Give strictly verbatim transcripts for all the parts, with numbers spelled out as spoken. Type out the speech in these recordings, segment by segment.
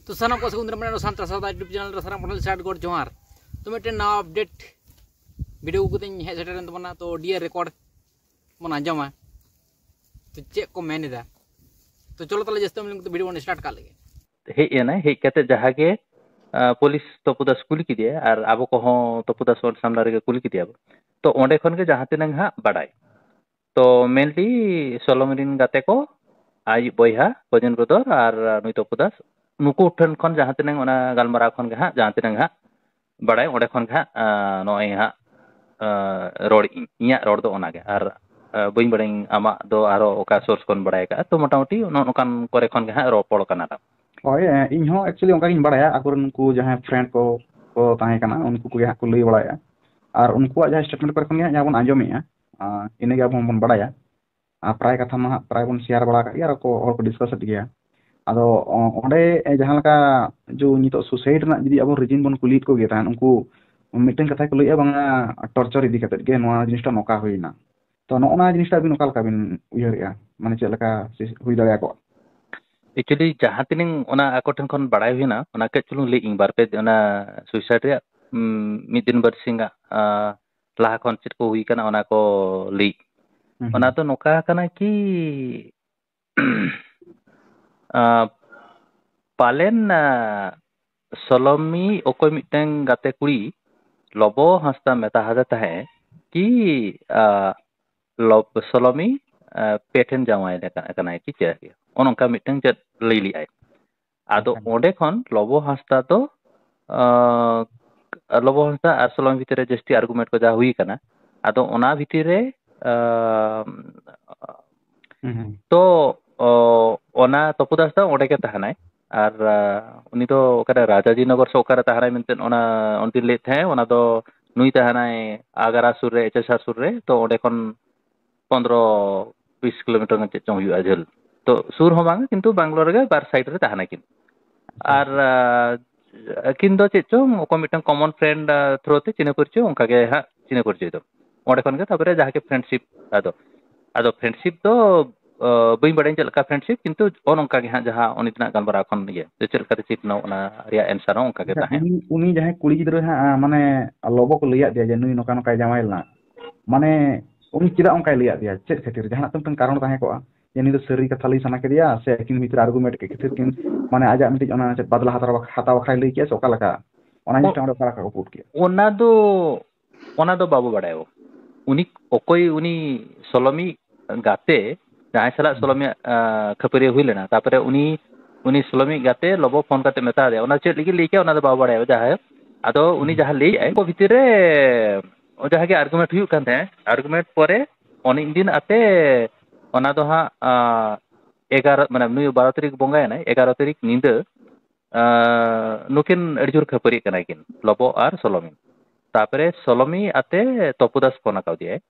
ᱛᱚ ᱥᱟᱱᱟᱢ ᱠᱚ ᱥᱟᱹᱜᱩᱱ ᱫᱟᱨᱟᱢ ᱥᱟᱱᱛᱟᱲ ᱥᱟᱶᱛᱟ YouTube ᱪᱮᱱᱮᱞ ᱨᱮ ᱥᱟᱱᱟᱢ ᱠᱚ ᱥᱟᱹᱜᱩᱱ ᱥᱟᱹᱜᱩᱱ ᱡᱚᱦᱟᱨ᱾ ᱛᱚ ᱢᱤᱫᱴᱮᱱ ᱱᱟᱣᱟ ᱟᱯᱰᱮᱴ ᱵᱷᱤᱰᱤᱭᱳ ᱠᱟᱛᱮᱧ ᱦᱮᱡ ᱥᱮᱴᱮᱨᱮᱱ ᱛᱟᱵᱚᱱᱟ᱾ ᱛᱚ ᱚᱰᱤᱭᱳ ᱨᱮᱠᱚᱨᱰ ᱵᱚᱱ ᱟᱸᱡᱚᱢᱟ᱾ ᱛᱚ ᱪᱮᱫ ᱠᱚ ᱢᱮᱱ ᱮᱫᱟ? ᱛᱚ ᱪᱚᱞᱚ ᱛᱟᱦᱞᱮ ᱡᱟᱹᱥᱛᱤ ᱵᱟᱝ ᱞᱟᱹᱭ ᱠᱟᱛᱮ ᱵᱷᱤᱰᱤᱭᱳ ᱵᱚᱱ ᱥᱴᱟᱨᱴ ᱠᱟᱜ ᱞᱮᱜᱮ᱾ ᱦᱮᱡ ᱮᱱᱟᱭ, ᱦᱮᱡ ᱠᱟᱛᱮ ᱡᱟᱦᱟᱸ ᱜᱮ, ᱟ, ᱯᱩᱞᱤᱥ ᱛᱚᱯᱩ ᱫᱟᱥ ᱠᱩᱞᱤ ᱠᱮᱫᱮᱭᱟ ᱟᱨ ᱟᱵᱚ ᱠᱚᱦᱚᱸ ᱛᱚᱯᱩ ᱫᱟᱥ ᱥᱟᱢᱱᱟ ᱨᱮᱜᱮ ᱠᱩᱞᱤ ᱠᱮᱫᱮᱭᱟ ᱵᱚ᱾ ᱛᱚ ᱚᱸᱰᱮ ᱠᱷᱚᱱ ᱜᱮ ᱡᱟᱦᱟᱸ ᱛᱤᱱᱟᱹᱝ ᱦᱟᱸᱜ ᱵᱟᱰᱟᱭ᱾ ᱛᱚ mainly ᱥᱚᱞᱚᱢ ᱨᱮᱱ ᱜᱟᱛᱮ ᱠᱚ, ᱟᱡ ᱵᱚᱭᱦᱟ ᱵᱚᱡᱮᱱᱫᱨᱚ ᱫᱷᱚᱨ ᱟᱨ ᱱᱩᱭ ᱛᱚᱯᱩ ᱫᱟᱥ, ᱱᱩᱠᱩ ᱴᱷᱮᱱ ᱠᱷᱚᱱ ᱡᱟᱦᱟᱸ ᱛᱤᱱᱟᱹᱝ ᱚᱱᱟ ᱜᱟᱞᱢᱟᱨᱟᱣ ᱠᱷᱚᱱ ᱜᱮ ᱦᱟᱸᱜ ᱡᱟᱦᱟᱸ ᱛᱤᱱᱟᱹᱝ ᱦᱟᱸᱜ ᱵᱟᱲᱟᱭ, ᱚᱸᱰᱮ ᱠᱷᱚᱱ ᱜᱮ ᱦᱟᱸᱜ, ᱟ, ᱱᱚᱜᱼᱚᱭ ᱦᱟᱸᱜ, ᱟ, ᱨᱚᱲ ᱤᱧ, ᱤᱧᱟᱹᱜ ᱨᱚᱲ ᱫᱚ ᱚᱱᱟᱜᱮ᱾ ᱟᱨ, ᱟ, ᱵᱟᱹᱧ ᱵᱟᱲᱟᱭᱟᱹᱧ ᱟᱢᱟᱜ ᱫᱚ ᱟᱨᱚ ᱚᱠᱟ ᱥᱳᱨᱥ ᱠᱷᱚᱱ ᱵᱟᱲᱟᱭ ᱟᱠᱟᱜᱼᱟ᱾ ᱛᱚ ᱢᱚᱴᱟᱢᱩᱴᱤ ᱱᱚᱜᱼᱚ ᱱᱚᱝᱠᱟᱱ ᱠᱚᱨᱮ ᱠᱷᱚᱱ ᱜᱮ ᱦᱟᱸᱜ ᱨᱚᱯᱚᱲ ᱠᱟᱱᱟ ᱞᱮ᱾ ᱦᱳᱭ, ᱮ, ᱤᱧ ᱦᱚᱸ actually ᱚᱱᱠᱟ ᱜᱤᱧ ᱵᱟᱲᱟᱭᱟ᱾ ᱟᱠᱚᱨᱮᱱ ᱩᱱᱠᱩ ᱡᱟᱦᱟᱸᱭ friend ᱠᱚ, ᱠᱚ ᱛᱟᱦᱮᱸ ᱠᱟᱱᱟ, ᱩᱱᱠᱩ ᱠᱚᱜᱮ ᱦᱟᱸᱜ ᱠᱚ ᱞᱟᱹᱭ ᱵᱟᱲᱟᱭᱮᱫᱼᱟ᱾ ᱟᱨ ᱩᱱᱠᱩᱣᱟᱜ ᱡᱟᱦᱟᱸ statement ᱠᱚᱨᱮ ᱠᱷᱚᱱ ᱜᱮ ᱦᱟᱸᱜ ᱡᱟᱦᱟᱸ ᱵᱚᱱ ᱟᱸᱡᱚᱢᱮᱫᱼᱟ, ᱟ, ᱤᱱᱟᱹᱜᱮ ᱟᱵᱚ ᱦᱚᱸᱵᱚᱱ ᱵᱟᱲᱟᱭᱟ᱾ ᱟᱨ ᱯᱨᱟᱭ ᱠᱟᱛᱷᱟ ᱢᱟ ᱦᱟᱸᱜ ᱯᱨᱟᱭ ᱵᱚᱱ share ᱵᱟᱲᱟ ᱟᱠᱟᱫ ᱜᱮᱭᱟ, ᱟᱨ ᱠᱚ, ᱦᱚᱲ ᱠᱚ discuss ᱮᱫ ᱜᱮᱭᱟ᱾ ᱟᱫᱚ, ᱚ, ᱚᱸᱰᱮ, ᱮ, ᱡᱟᱦᱟᱸ ᱞᱮᱠᱟ ᱡᱮ ᱱᱤᱛᱚᱜ suicide ᱨᱮᱱᱟᱜ ᱡᱩᱫᱤ ᱟᱵᱚ reason ᱵᱚᱱ ᱠᱩᱞᱤᱭᱮᱫ ᱠᱚᱜᱮ ᱛᱟᱦᱮᱸᱫ, ᱩᱱᱠᱩ ᱢᱤᱫᱴᱮᱱ ᱠᱟᱛᱷᱟ ᱠᱚ ᱞᱟᱹᱭᱮᱫᱼᱟ, ᱵᱟᱝᱟ torture ᱤᱫᱤ ᱠᱟᱛᱮᱫ ᱜᱮ ᱱᱚᱣᱟ ᱡᱤᱱᱤᱥᱴᱟ ᱱᱚᱝᱠᱟ ᱦᱩᱭᱱᱟ᱾ ᱛᱚ ᱱᱚᱜᱼᱚ ᱱᱚᱣᱟ ᱡᱤᱱᱤᱥᱴᱟ ᱟᱹᱵᱤᱱ ᱚᱠᱟ ᱞᱮᱠᱟ ᱵᱤᱱ ᱩᱭᱦᱟᱹᱨᱮᱫᱼᱟ? ᱢᱟᱱᱮ ᱪᱮᱫ ᱞᱮᱠᱟ ᱦᱩᱭ ᱫᱟᱲᱮᱭᱟᱜᱼᱟ? Actually ᱡᱟᱦᱟᱸ ᱛᱤᱱᱟᱹᱝ ᱚᱱᱟ ᱟᱠᱚ ᱴᱷᱮᱱ ᱠᱷᱚᱱ ᱵᱟᱲᱟᱭ ᱦᱩᱭᱱᱟ, ᱚᱱᱟ ᱠᱟᱹᱡ ᱪᱩᱞᱩᱝ ᱞᱟᱹᱭ ᱤᱧ ᱵᱟᱨ ᱯᱮ, ᱚᱱᱟ suicide ᱨᱮᱭᱟᱜ, ᱩᱢ, ᱢᱤᱫ ᱫᱤᱱ ᱵᱟᱨ ᱥᱤᱧ ᱜᱟᱱ, ᱟ, ᱞᱟᱦᱟ ᱠᱷᱚᱱ ᱪᱮᱫ ᱠᱚ ᱦᱩᱭ ᱠᱟᱱᱟ, ᱚᱱᱟ ᱠᱚ ᱞᱟᱹᱭ᱾ ᱦᱩᱸ, ᱚᱱᱟ ᱦᱩᱸ᱾ ᱫᱚ ᱱᱚᱝᱠᱟ ᱠᱟᱱᱟ ᱠᱤ, ᱟ, ᱯᱟᱞᱮᱱ, ᱟ, ᱥᱚᱞᱚᱢᱤ ᱚᱠᱚᱭ ᱢᱤᱫᱴᱟᱝ ᱜᱟᱛᱮ ᱠᱩᱲᱤ ᱞᱚᱵᱚ ᱦᱟᱸᱥᱫᱟ ᱢᱮᱛᱟ ᱦᱟᱫᱮ ᱛᱟᱦᱮᱸᱫ ᱠᱤ, ᱟ, ᱞᱚᱵ-, ᱥᱚᱞᱚᱢᱤ, ᱟ, ᱯᱮ ᱴᱷᱮᱱ ᱡᱟᱶᱟᱭ ᱞᱮᱠᱟ-, ᱠᱟᱱᱟᱭ ᱠᱤ ᱪᱮᱫ? ᱚᱱᱮ ᱚᱱᱠᱟ ᱢᱤᱫᱴᱟᱝ ᱪᱮᱫ ᱞᱟᱹᱭ ᱞᱮᱜᱼᱟᱭ᱾ ᱟᱫᱚ ᱟᱪᱪᱷᱟ᱾ ᱚᱸᱰᱮ ᱠᱷᱚᱱ ᱞᱚᱵᱚ ᱦᱟᱸᱥᱫᱟ ᱫᱚ, ᱟ, ᱞᱚᱵᱚ ᱦᱟᱸᱥᱫᱟ ᱟᱨ ᱥᱚᱞᱚᱢᱤ ᱵᱷᱤᱛᱤᱨ ᱨᱮ ᱡᱟᱹᱥᱛᱤ argument ᱠᱚ ᱡᱟ ᱦᱩᱭ ᱠᱟᱱᱟ, ᱟᱫᱚ ᱚᱱᱟ ᱵᱷᱤᱛᱤᱨ ᱨᱮ, ᱟ, ᱦᱩᱸ, ᱦᱩᱸ᱾ ᱛᱚ, ᱚ, ᱚᱱᱟ ᱛᱚᱯᱩ ᱫᱟᱥ ᱫᱚ ᱚᱸᱰᱮ ᱜᱮ ᱛᱟᱦᱮᱱᱟᱭ᱾ ᱟᱨ, ᱟ, ᱩᱱᱤ ᱫᱚ ᱚᱠᱟᱨᱮ ᱨᱟᱡᱟᱡᱤ ᱱᱚᱜᱚᱨ ᱥᱮ ᱚᱠᱟᱨᱮ ᱛᱟᱦᱮᱱᱟᱭ ᱢᱮᱱᱛᱮ ᱚᱱᱟ ᱚᱱᱛᱤᱧ ᱞᱟᱹᱭᱮᱫ ᱛᱟᱦᱮᱸᱫ, ᱚᱱᱟ ᱫᱚ ᱱᱩᱭ ᱛᱟᱦᱮᱱᱟᱭ ᱟᱜᱽᱨᱟ ᱥᱩᱨ ᱨᱮ, ᱮᱪ ᱮᱥ ᱟᱨ ᱥᱩᱨ ᱨᱮ᱾ ᱛᱚ ᱚᱸᱰᱮ ᱠᱷᱚᱱ ᱯᱚᱱᱫᱽᱨᱚ ᱵᱤᱥ ᱠᱤᱞᱳᱢᱤᱴᱟᱨ ᱜᱟᱱ ᱪᱮᱫ ᱪᱚᱝ ᱦᱩᱭᱩᱜᱼᱟ ᱡᱷᱟᱹᱞ᱾ ᱛᱚ ᱥᱩᱨ ᱦᱚᱸ ᱵᱟᱝ, ᱠᱤᱱᱛᱩ ᱵᱮᱝᱜᱟᱞᱳᱨ ᱨᱮᱜᱮ ᱵᱟᱨ side ᱨᱮ ᱛᱟᱦᱮᱱᱟ ᱠᱤᱱ᱾ ᱟᱪᱪᱷᱟ, ᱟᱨ, ᱟᱪᱪᱷᱟ᱾ ᱟ, ᱟᱹᱠᱤᱱ ᱫᱚ ᱪᱮᱫ ᱪᱚᱝ ᱚᱠᱚᱭ ᱢᱤᱫᱴᱟᱝ common friend, ᱟ, through ᱛᱮ ᱪᱤᱱᱦᱟᱹ ᱯᱚᱨᱤᱪᱚᱭ, ᱚᱱᱠᱟ ᱜᱮ ᱦᱟᱸᱜ ᱪᱤᱱᱦᱟᱹ ᱯᱚᱨᱤᱪᱚᱭ ᱫᱚ᱾ ᱚᱸᱰᱮ ᱠᱷᱚᱱ ᱜᱮ ᱛᱟᱨᱯᱚᱨᱮ ᱡᱟᱦᱟᱸ ᱜᱮ friendship, ᱟᱫᱚ, ᱟᱫᱚ friendship ᱫᱚ ᱟᱸ, ᱵᱟᱹᱧ ᱵᱟᱲᱟᱭᱟ ᱪᱮᱫ ᱞᱮᱠᱟ friendship, ᱠᱤᱱᱛᱩ ᱚᱱ ᱚᱱᱠᱟ ᱜᱮ ᱦᱟᱸᱜ ᱡᱟᱦᱟᱸ ᱩᱱᱤ ᱛᱤᱱᱟᱹᱜ ᱜᱟᱞᱢᱟᱨᱟᱣ ᱠᱷᱚᱱ ᱤᱭᱟᱹ, ᱡᱮ ᱪᱮᱫ ᱞᱮᱠᱟᱛᱮ ᱪᱮᱫ ᱱᱚ-, ᱚᱱᱟ ᱨᱮᱭᱟᱜ answer ᱦᱚᱸ ᱚᱱᱠᱟ ᱜᱮ ᱟᱪᱪᱷᱟ, ᱛᱟᱦᱮᱸ᱾ ᱩᱱᱤ, ᱩᱱᱤ ᱡᱟᱦᱟᱸᱭ ᱠᱩᱲᱤ ᱜᱤᱫᱽᱨᱟᱹ ᱦᱟᱸᱜ, ᱟᱸ, ᱢᱟᱱᱮ ᱞᱚᱵᱚ ᱠᱚ ᱞᱟᱹᱭᱟᱫ ᱫᱮᱭᱟ ᱡᱮ ᱱᱩᱭ ᱱᱚᱝᱠᱟ ᱱᱚᱝᱠᱟᱭ ᱡᱟᱶᱟᱭ ᱞᱮᱱᱟ, ᱢᱟᱱᱮ ᱩᱱᱤ ᱪᱮᱫᱟᱜ ᱚᱱᱠᱟᱭ ᱞᱟᱹᱭᱟᱫ ᱫᱮᱭᱟ? ᱪᱮᱫ ᱠᱷᱟᱹᱛᱤᱨ? ᱡᱟᱦᱟᱱᱟᱜ ᱛᱚ ᱢᱤᱫᱴᱟᱝ ᱠᱟᱨᱚᱱ ᱛᱟᱦᱮᱸ ᱠᱚᱜᱼᱟ ᱡᱮ ᱱᱩᱭ ᱫᱚ ᱥᱟᱹᱨᱤ ᱠᱟᱛᱷᱟ ᱞᱟᱹᱭ ᱥᱟᱱᱟ ᱠᱮᱫᱮᱭᱟ ᱥᱮ ᱟᱹᱠᱤᱱ ᱵᱷᱤᱛᱨᱤ argument ᱠᱮᱫ ᱠᱷᱟᱹᱛᱤᱨ ᱠᱤᱱ, ᱢᱟᱱᱮ ᱟᱡᱟᱜ ᱢᱤᱫᱴᱤᱡ ᱚᱱᱟ ᱪᱮᱫ ᱵᱟᱫᱞᱟ ᱦᱟᱛᱟᱣ ᱵᱟᱠᱷ-, ᱦᱟᱛᱟᱣ ᱵᱟᱠᱷᱨᱟᱭ ᱞᱟᱹᱭ ᱠᱮᱫᱼᱟ ᱥᱮ ᱚᱠᱟ ᱞᱮᱠᱟ? ᱚᱱᱟ ᱚ-, ᱡᱤᱱᱤᱥᱴᱟ ᱚᱸᱰᱮ ᱚᱠᱟ ᱞᱮᱠᱟ ᱠᱚ put ᱠᱮᱫᱼᱟ? ᱚᱱᱟ ᱫᱚ, ᱚᱱᱟ ᱫᱚ ᱵᱟᱵᱚ ᱵᱟᱲᱟᱭᱟ᱾ ᱩᱱᱤ ᱚᱠᱚᱭ, ᱩᱱᱤ ᱥᱚᱞᱚᱢᱤ ᱜᱟᱛᱮ, ᱡᱟᱦᱟᱸᱭ ᱥᱟᱞᱟᱜ ᱦᱩᱸ᱾ ᱥᱚᱞᱚᱢᱤᱭᱟᱜ, ᱟᱸ, ᱠᱷᱟᱹᱯᱟᱹᱨᱤᱭᱟᱹ ᱦᱩᱭ ᱞᱮᱱᱟ, ᱛᱟᱨᱯᱚᱨᱮ ᱩᱱᱤ, ᱩᱱᱤ ᱥᱚᱞᱚᱢᱤ ᱜᱟᱛᱮ ᱞᱚᱵᱚ ᱯᱷᱳᱱ ᱠᱟᱛᱮ ᱢᱮᱛᱟ ᱫᱮᱭᱟ, ᱚᱱᱟ ᱪᱮᱫ ᱞᱟᱹᱜᱤᱫ ᱞᱟᱹᱭ ᱠᱮᱫᱼᱟ ᱚᱱᱟ ᱫᱚ ᱵᱟᱵᱚ ᱵᱟᱲᱟᱭᱟ᱾ ᱡᱟᱦᱟᱸᱭ, ᱟᱫᱚ ᱩᱱᱤ ᱦᱩᱸ᱾ ᱡᱟᱦᱟᱸ ᱞᱟᱹᱭ ᱮᱫᱼᱟᱭ, ᱩᱱᱠᱩ ᱵᱷᱤᱛᱤᱨ ᱨᱮ ᱡᱟᱦᱟᱸ ᱜᱮ argument ᱦᱩᱭᱩᱜ ᱠᱟᱱ ᱛᱟᱦᱮᱸᱫ, argument ᱯᱚᱨᱮ ᱚᱱᱮ ᱫᱤᱱ ᱟᱛᱮ ᱚᱱᱟ ᱫᱚ ᱦᱟᱸᱜ, ᱟᱸ, ᱮᱜᱟᱨᱚ, ᱢᱟᱱᱮ ᱱᱩᱭ ᱵᱟᱨᱚ ᱛᱟᱹᱨᱤᱠᱷ ᱵᱚᱸᱜᱟᱭᱮᱱᱟᱭ, ᱮᱜᱟᱨᱚ ᱛᱟᱹᱨᱤᱠᱷ ᱧᱤᱫᱟᱹ, ᱟᱸ, ᱱᱩᱠᱤᱱ ᱟᱹᱰᱤ ᱡᱳᱨ ᱠᱷᱟᱹᱯᱟᱹᱨᱤᱜ ᱠᱟᱱᱟ ᱠᱤᱱ, ᱞᱚᱵᱚ ᱟᱨ ᱥᱚᱞᱚᱢᱤ᱾ ᱛᱟᱨᱯᱚᱨᱮ ᱥᱚᱞᱚᱢᱤ ᱟᱛᱮ ᱛᱚᱯᱩ ᱫᱟᱥ ᱯᱷᱳᱱ ᱟᱠᱟᱣᱫᱮᱭᱟᱭ᱾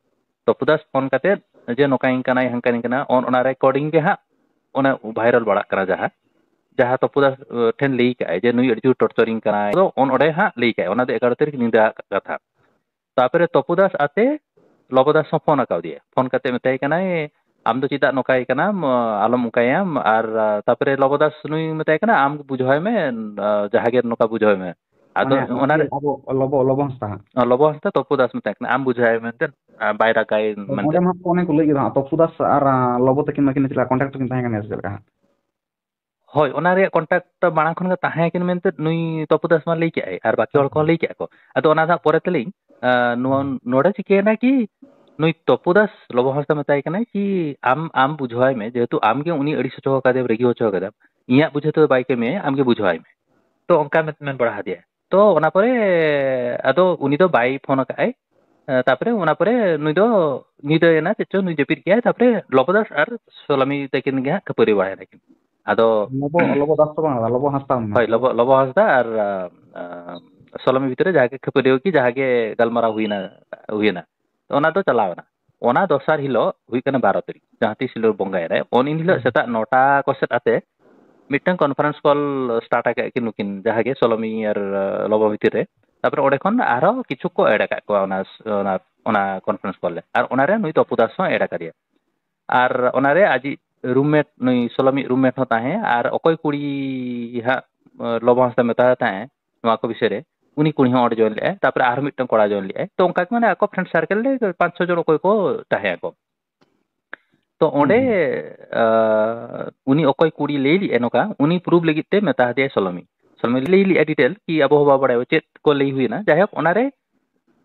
ᱛᱚᱯᱩ ᱫᱟᱥ ᱯᱷᱳᱱ ᱠᱟᱛᱮ ᱡᱮ ᱱᱚᱝᱠᱟᱧ ᱠᱟᱱᱟᱭ, ᱦᱟᱝᱠᱟᱧ ᱠᱟᱱᱟ, ᱚᱱ-, ᱚᱱᱟ recording ᱜᱮ ᱦᱟᱸᱜ ᱚᱱᱮ viral ᱵᱟᱲᱟᱜ ᱠᱟᱱᱟ, ᱡᱟᱦᱟᱸ, ᱡᱟᱦᱟᱸ ᱛᱚᱯᱩ ᱫᱟᱥ, ᱟᱸ, ᱴᱷᱮᱱ ᱞᱟᱹᱭ ᱠᱟᱜᱼᱟᱭ ᱡᱮ ᱱᱩᱭ ᱟᱹᱰᱤ ᱡᱳᱨ torturing ᱠᱟᱱᱟᱭ᱾ ᱟᱫᱚ ᱚᱱ ᱚᱸᱰᱮ ᱦᱟᱸᱜ ᱞᱟᱹᱭ ᱠᱟᱜᱼᱟᱭ, ᱚᱱᱟ ᱫᱚ ᱮᱜᱟᱨᱚ ᱛᱟᱹᱨᱤᱠᱷ ᱧᱤᱫᱟᱹ ᱦᱟᱸᱜ ᱠᱟᱛᱷᱟ᱾ ᱛᱟᱨᱯᱚᱨᱮ ᱛᱚᱯᱩ ᱫᱟᱥ ᱟᱛᱮ ᱞᱚᱵᱚ ᱫᱟᱥ ᱦᱚᱸ ᱯᱷᱳᱱ ᱟᱠᱟᱣᱫᱮᱭᱟ᱾ ᱯᱷᱳᱱ ᱠᱟᱛᱮ ᱢᱮᱛᱟᱭ ᱠᱟᱱᱟᱭ, "ᱟᱢ ᱫᱚ ᱪᱮᱫᱟᱜ ᱱᱚᱝᱠᱟᱭ ᱠᱟᱱᱟᱢ? ᱟᱞᱚᱢ ᱚᱱᱠᱟᱭᱟᱢ᱾" ᱟᱨ, ᱟᱸ, ᱛᱟᱨᱯᱚᱨᱮ ᱞᱚᱵᱚ ᱫᱟᱥ ᱱᱩᱭ ᱢᱮᱛᱟᱭ ᱠᱟᱱᱟ, "ᱟᱢ ᱵᱩᱡᱷᱟᱹᱣᱟᱭ ᱢᱮ, ᱟᱸ, ᱡᱟᱦᱟᱸ ᱜᱮ ᱱᱚᱝᱠᱟ ᱵᱩᱡᱷᱟᱹᱣᱟᱭ ᱢᱮ᱾" ᱟᱫᱚ ᱢᱟᱱᱮ ᱚᱱᱟ ᱨᱮ ᱟᱵᱚ ᱞᱚᱵᱚ, ᱞᱚᱵᱚ ᱦᱟᱸᱥᱫᱟ ᱦᱟᱸᱜ᱾ ᱞᱚᱵᱚ ᱦᱟᱸᱥᱫᱟ ᱛᱚᱯᱩ ᱫᱟᱥ ᱢᱮᱛᱟᱭ ᱠᱟᱱᱟ, "ᱟᱢ ᱵᱩᱡᱷᱟᱹᱣᱟᱭ ᱢᱮᱱᱛᱮ, ᱟᱸ, ᱵᱟᱭ ᱨᱟᱜᱟᱭ ᱢᱮᱱᱛᱮ᱾ ᱚᱸᱰᱮ ᱢᱟ ᱚᱱᱮ ᱠᱚ ᱞᱟᱹᱭ ᱠᱮᱫᱟ ᱦᱟᱸᱜ, ᱛᱚᱯᱩ ᱫᱟᱥ ᱟᱨ, ᱟᱸ, ᱞᱚᱵᱚ ᱛᱟᱹᱠᱤᱱ ᱢᱟᱹᱠᱤᱱ ᱪᱮᱫ ᱞᱮᱠᱟ contact ᱨᱮᱠᱤᱱ ᱛᱟᱦᱮᱸ ᱠᱟᱱᱟ ᱥᱮ ᱪᱮᱫ ᱞᱮᱠᱟ ᱦᱟᱸᱜ? ᱦᱳᱭ, ᱚᱱᱟ ᱨᱮᱭᱟᱜ contact ᱢᱟᱲᱟᱝ ᱠᱷᱚᱱ ᱜᱮ ᱛᱟᱦᱮᱸ ᱠᱟᱱᱟ ᱢᱮᱱᱛᱮ ᱱᱩᱭ ᱛᱚᱯᱩ ᱫᱟᱥ ᱢᱟ ᱞᱟᱹᱭ ᱠᱮᱜᱼᱟᱭ, ᱟᱨ ᱵᱟᱹᱠᱤ ᱦᱚᱲ ᱟᱪᱪᱷᱟ᱾ ᱠᱚᱦᱚᱸ ᱞᱟᱹᱭ ᱠᱮᱜᱼᱟ ᱠᱚ᱾ ᱟᱫᱚ ᱚᱱᱟ ᱫᱚ ᱦᱟᱸᱜ ᱯᱚᱨᱮ ᱛᱮᱞᱤᱧ, ᱟᱸ, ᱱᱚᱣᱟ, ᱱᱚᱰᱮ ᱪᱤᱠᱟᱹᱭᱮᱱᱟ ᱠᱤ, ᱱᱩᱭ ᱛᱚᱯᱩ ᱫᱟᱥ ᱞᱚᱵᱚ ᱦᱟᱸᱥᱫᱟ ᱢᱮᱛᱟᱭ ᱠᱟᱱᱟᱭ ᱠᱤ, "ᱟᱢ, ᱟᱢ ᱵᱩᱡᱷᱟᱹᱣᱟᱭ ᱢᱮ, ᱡᱮᱦᱮᱛᱩ ᱟᱢ ᱜᱮ ᱩᱱᱤ ᱟᱹᱲᱤᱥ ᱦᱚᱪᱚ ᱠᱟᱫᱮᱭᱟᱢ, ᱨᱟᱹᱜᱤ ᱦᱚᱪᱚ ᱠᱟᱫᱮᱭᱟᱢ, ᱤᱧᱟᱹᱜ ᱵᱩᱡᱷᱟᱹᱣ ᱛᱮᱫᱚ ᱵᱟᱭ ᱠᱟᱹᱢᱤᱭᱟ, ᱟᱢ ᱜᱮ ᱵᱩᱡᱷᱟᱹᱣᱟᱭ ᱢᱮ᱾" ᱛᱚ ᱚᱱᱠᱟ ᱢᱮᱱ, ᱢᱮᱱ ᱵᱟᱲᱟ ᱦᱟᱫᱮᱭᱟ᱾ ᱛᱚ ᱚᱱᱟ ᱯᱚᱨᱮ ᱟᱫᱚ ᱩᱱᱤ ᱫᱚ ᱵᱟᱭ ᱯᱷᱳᱱ ᱟᱠᱟᱫᱼᱟᱭ᱾ ᱮ, ᱛᱟᱨᱯᱚᱨᱮ ᱚᱱᱟ ᱯᱚᱨᱮ ᱱᱩᱭ ᱫᱚ ᱧᱤᱫᱟᱹᱭᱮᱱᱟ ᱪᱮᱫ ᱪᱚ, ᱱᱩᱭ ᱡᱟᱹᱯᱤᱫ ᱠᱮᱜᱼᱟᱭ᱾ ᱛᱟᱨᱯᱚᱨᱮ ᱞᱚᱵᱚ ᱫᱟᱥ ᱟᱨ ᱥᱚᱞᱟᱢᱤ ᱛᱟᱹᱠᱤᱱ ᱜᱮ ᱦᱟᱸᱜ ᱠᱷᱟᱹᱯᱟᱹᱨᱤ ᱵᱟᱲᱟᱭᱮᱱᱟ ᱠᱤᱱ᱾ ᱟᱫᱚ ᱞᱚᱵᱚ, ᱞᱚᱵᱚ ᱫᱟᱥ ᱫᱚ ᱵᱟᱝ, ᱞᱚᱵᱚ ᱦᱟᱸᱥᱫᱟ ᱢᱮᱱᱟᱭ᱾ ᱦᱳᱭ, ᱞᱚᱵᱚ, ᱞᱚᱵᱚ ᱦᱟᱸᱥᱫᱟ ᱟᱨ, ᱟ, ᱟ, ᱥᱚᱞᱟᱢᱤ ᱵᱷᱤᱛᱨᱤ ᱨᱮ ᱡᱟᱦᱟᱸ ᱜᱮ ᱠᱷᱟᱹᱯᱟᱹᱨᱤ ᱠᱤ ᱡᱟᱦᱟᱸ ᱜᱮ ᱜᱟᱞᱢᱟᱨᱟᱣ ᱦᱩᱭᱱᱟ, ᱦᱩᱭᱮᱱᱟ᱾ ᱛᱚ, ᱚᱱᱟ ᱫᱚ ᱪᱟᱞᱟᱣ ᱮᱱᱟ᱾ ᱚᱱᱟ ᱫᱚᱥᱟᱨ ᱦᱤᱞᱳᱜ ᱦᱩᱭᱩᱜ ᱠᱟᱱᱟ ᱵᱟᱨᱚ ᱛᱟᱹᱨᱤᱠᱷ, ᱡᱟᱦᱟᱸ ᱛᱤᱥ ᱦᱤᱞᱳᱜ ᱵᱚᱸᱜᱟᱭᱮᱱᱟᱭ, ᱩᱱ ᱦᱤᱞᱳᱜ ᱦᱩᱸ᱾ ᱥᱮᱛᱟᱜ ᱱᱚᱴᱟ ᱠᱚ ᱥᱮᱫ ᱟᱛᱮ ᱢᱤᱫᱴᱟᱝ conference call start ᱟᱠᱟᱫ ᱠᱤᱱ ᱱᱩᱠᱤᱱ, ᱡᱟᱦᱟᱸ ᱜᱮ ᱥᱚᱞᱚᱢᱤ ᱟᱨ, ᱟ, ᱞᱚᱵᱚ ᱵᱷᱤᱛᱤᱨ ᱨᱮ᱾ ᱛᱟᱨᱯᱚᱨᱮ ᱚᱸᱰᱮ ᱠᱷᱚᱱ ᱟᱨᱦᱚᱸ ᱠᱤᱪᱷᱩ ᱠᱚ add ᱟᱠᱟᱫ ᱠᱚᱣᱟ ᱚᱱᱟ, ᱚᱱᱟ, ᱚᱱᱟ conference call ᱨᱮ, ᱟᱨ ᱚᱱᱟᱨᱮ ᱱᱩᱭ ᱛᱚᱯᱩ ᱫᱟᱥ ᱦᱚᱸ add ᱟᱠᱟᱫᱮᱭᱟ᱾ ᱟᱨ ᱚᱱᱟᱨᱮ ᱟᱡᱤᱡ ᱨᱩᱢᱢᱮᱴ, ᱱᱩᱭ ᱥᱚᱞᱚᱢᱤᱡ ᱨᱩᱢᱢᱮᱴ ᱦᱚᱸ ᱛᱟᱦᱮᱸ, ᱟᱨ ᱚᱠᱚᱭ ᱠᱩᱲᱤ ᱦᱟᱸᱜ, ᱟᱸ, ᱞᱚᱵᱚ ᱦᱟᱸᱥᱫᱟ ᱢᱮᱛᱟᱭ ᱛᱟᱦᱮᱸ ᱱᱚᱣᱟ ᱠᱚ ᱵᱤᱥᱚᱭ ᱨᱮ, ᱩᱱᱤ ᱠᱩᱲᱤ ᱦᱚᱸ ᱚᱸᱰᱮ ᱡᱚᱭᱮᱱ ᱞᱮᱫᱼᱟᱭ᱾ ᱛᱟᱨᱯᱚᱨᱮ ᱟᱨᱦᱚᱸ ᱢᱤᱫᱴᱟᱝ ᱠᱚᱲᱟ ᱡᱚᱭᱮᱱ ᱞᱮᱫᱼᱟᱭ᱾ ᱛᱚ ᱚᱱᱠᱟ ᱜᱮ ᱢᱟᱱᱮ ᱟᱠᱚ ᱯᱷᱨᱮᱱᱰ ᱥᱟᱨᱠᱮᱞ ᱨᱮ ᱯᱟᱸᱪ ᱪᱷᱚ ᱡᱚᱱ ᱚᱠᱚᱭ ᱠᱚ ᱛᱟᱦᱮᱸ ᱟᱠᱚ᱾ ᱛᱚ ᱚᱸᱰᱮ, ᱦᱩᱸ, ᱦᱩᱸ᱾ ᱟᱸ, ᱩᱱᱤ ᱚᱠᱚᱭ ᱠᱩᱲᱤ ᱞᱟᱹᱭ ᱞᱮᱫᱼᱟᱭ ᱱᱚᱝᱠᱟ, ᱩᱱᱤ ᱯᱨᱩᱯᱷ ᱞᱟᱹᱜᱤᱫ ᱛᱮ ᱢᱮᱛᱟ ᱦᱟᱫᱮᱭᱟᱭ ᱥᱚᱞᱚᱢᱤ᱾ ᱥᱚᱞᱚᱢᱤ ᱞᱟᱹᱭ ᱞᱮᱫᱼᱟᱭ ᱰᱤᱴᱮᱞ ᱠᱤ ᱟᱵᱚ ᱦᱚᱸ ᱵᱟᱵᱚ ᱵᱟᱲᱟᱭᱟ ᱪᱮᱫ ᱠᱚ ᱞᱟᱹᱭ ᱦᱩᱭᱱᱟ᱾ ᱡᱟᱭᱦᱳᱠ, ᱚᱱᱟᱨᱮ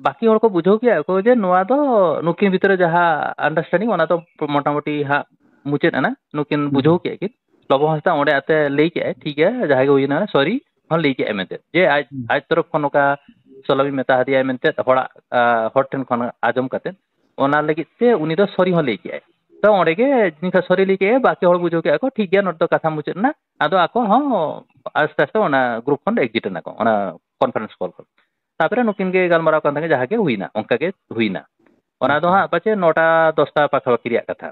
ᱵᱟᱹᱠᱤ ᱦᱚᱲ ᱠᱚ ᱵᱩᱡᱷᱟᱹᱣ ᱠᱮᱜᱼᱟ ᱠᱚ ᱡᱮ ᱱᱚᱣᱟ ᱫᱚ ᱱᱩᱠᱤᱱ ᱵᱷᱤᱛᱨᱤ ᱨᱮ ᱡᱟᱦᱟᱸ understanding, ᱚᱱᱟ ᱫᱚ ᱢᱚᱴᱟᱢᱩᱴᱤ ᱦᱟᱸᱜ ᱢᱩᱪᱟᱹᱫ ᱮᱱᱟ, ᱱᱩᱠᱤᱱ ᱦᱩᱸ᱾ ᱵᱩᱡᱷᱟᱹᱣ ᱠᱮᱜᱼᱟ ᱠᱤᱱ᱾ ᱞᱚᱵᱚ ᱦᱟᱸᱥᱫᱟ ᱚᱸᱰᱮ ᱟᱛᱮ ᱞᱟᱹᱭ ᱠᱮᱜᱼᱟᱭ, "ᱴᱷᱤᱠ ᱜᱮᱭᱟ, ᱡᱟᱦᱟᱸᱭ ᱜᱮ ᱦᱩᱭᱱᱟ, ᱥᱚᱨᱤ" ᱦᱚᱸ ᱞᱟᱹᱭ ᱠᱮᱜᱼᱟᱭ ᱢᱮᱱᱛᱮ, ᱡᱮ ᱟᱡ, ᱦᱩᱸ᱾ ᱟᱡ ᱛᱚᱨᱚᱯ ᱠᱷᱚᱱ ᱱᱚᱝᱠᱟ ᱥᱚᱞᱚᱢᱤ ᱢᱮᱛᱟ ᱦᱟᱫᱮᱭᱟᱭ ᱢᱮᱱᱛᱮ ᱦᱚᱲᱟᱜ, ᱟ, ᱦᱚᱲ ᱴᱷᱮᱱ ᱠᱷᱚᱱ ᱟᱸᱡᱚᱢ ᱠᱟᱛᱮ, ᱚᱱᱟ ᱞᱟᱹᱜᱤᱫ ᱛᱮ ᱩᱱᱤ ᱫᱚ ᱥᱚᱨᱤ ᱦᱚᱸ ᱞᱟᱹᱭ ᱠᱮᱜᱼᱟᱭ᱾ ᱛᱚ ᱚᱸᱰᱮ ᱜᱮ ᱡᱟᱹᱱᱤᱡ ᱠᱷᱟᱱ ᱥᱚᱨᱤ ᱞᱟᱹᱭ ᱠᱮᱜᱼᱟᱭ, ᱵᱟᱠᱤ ᱦᱚᱲ ᱵᱩᱡᱷᱟᱹᱣ ᱠᱮᱜᱼᱟ ᱠᱚ, ᱴᱷᱤᱠ ᱜᱮᱭᱟ, ᱱᱚᱰᱮ ᱫᱚ ᱠᱟᱛᱷᱟ ᱢᱩᱪᱟᱹᱫ ᱮᱱᱟ᱾ ᱟᱫᱚ ᱟᱠᱚ ᱦᱚᱸ ᱟᱥᱛᱮ ᱟᱥᱛᱮ ᱚᱱᱟ ᱜᱨᱩᱯ ᱠᱷᱚᱱ exit ᱮᱱᱟ ᱠᱚ, ᱚᱱᱟ conference call ᱠᱷᱚᱱ᱾ ᱛᱟᱨᱯᱚᱨᱮ ᱱᱩᱠᱤᱱ ᱜᱮ ᱜᱟᱞᱢᱟᱨᱟᱣ ᱠᱟᱱ ᱛᱟᱦᱮᱸ, ᱡᱟᱦᱟᱸ ᱜᱮ ᱦᱩᱭᱱᱟ, ᱚᱱᱠᱟ ᱜᱮ ᱦᱩᱭᱱᱟ᱾ ᱚᱱᱟ ᱫᱚ ᱦᱟᱸᱜ ᱯᱟᱪᱮ ᱱᱚᱴᱟ ᱫᱚᱥᱴᱟ ᱯᱟᱠᱷᱟᱯᱟᱠᱷᱤ ᱨᱮᱭᱟᱜ ᱠᱟᱛᱷᱟ᱾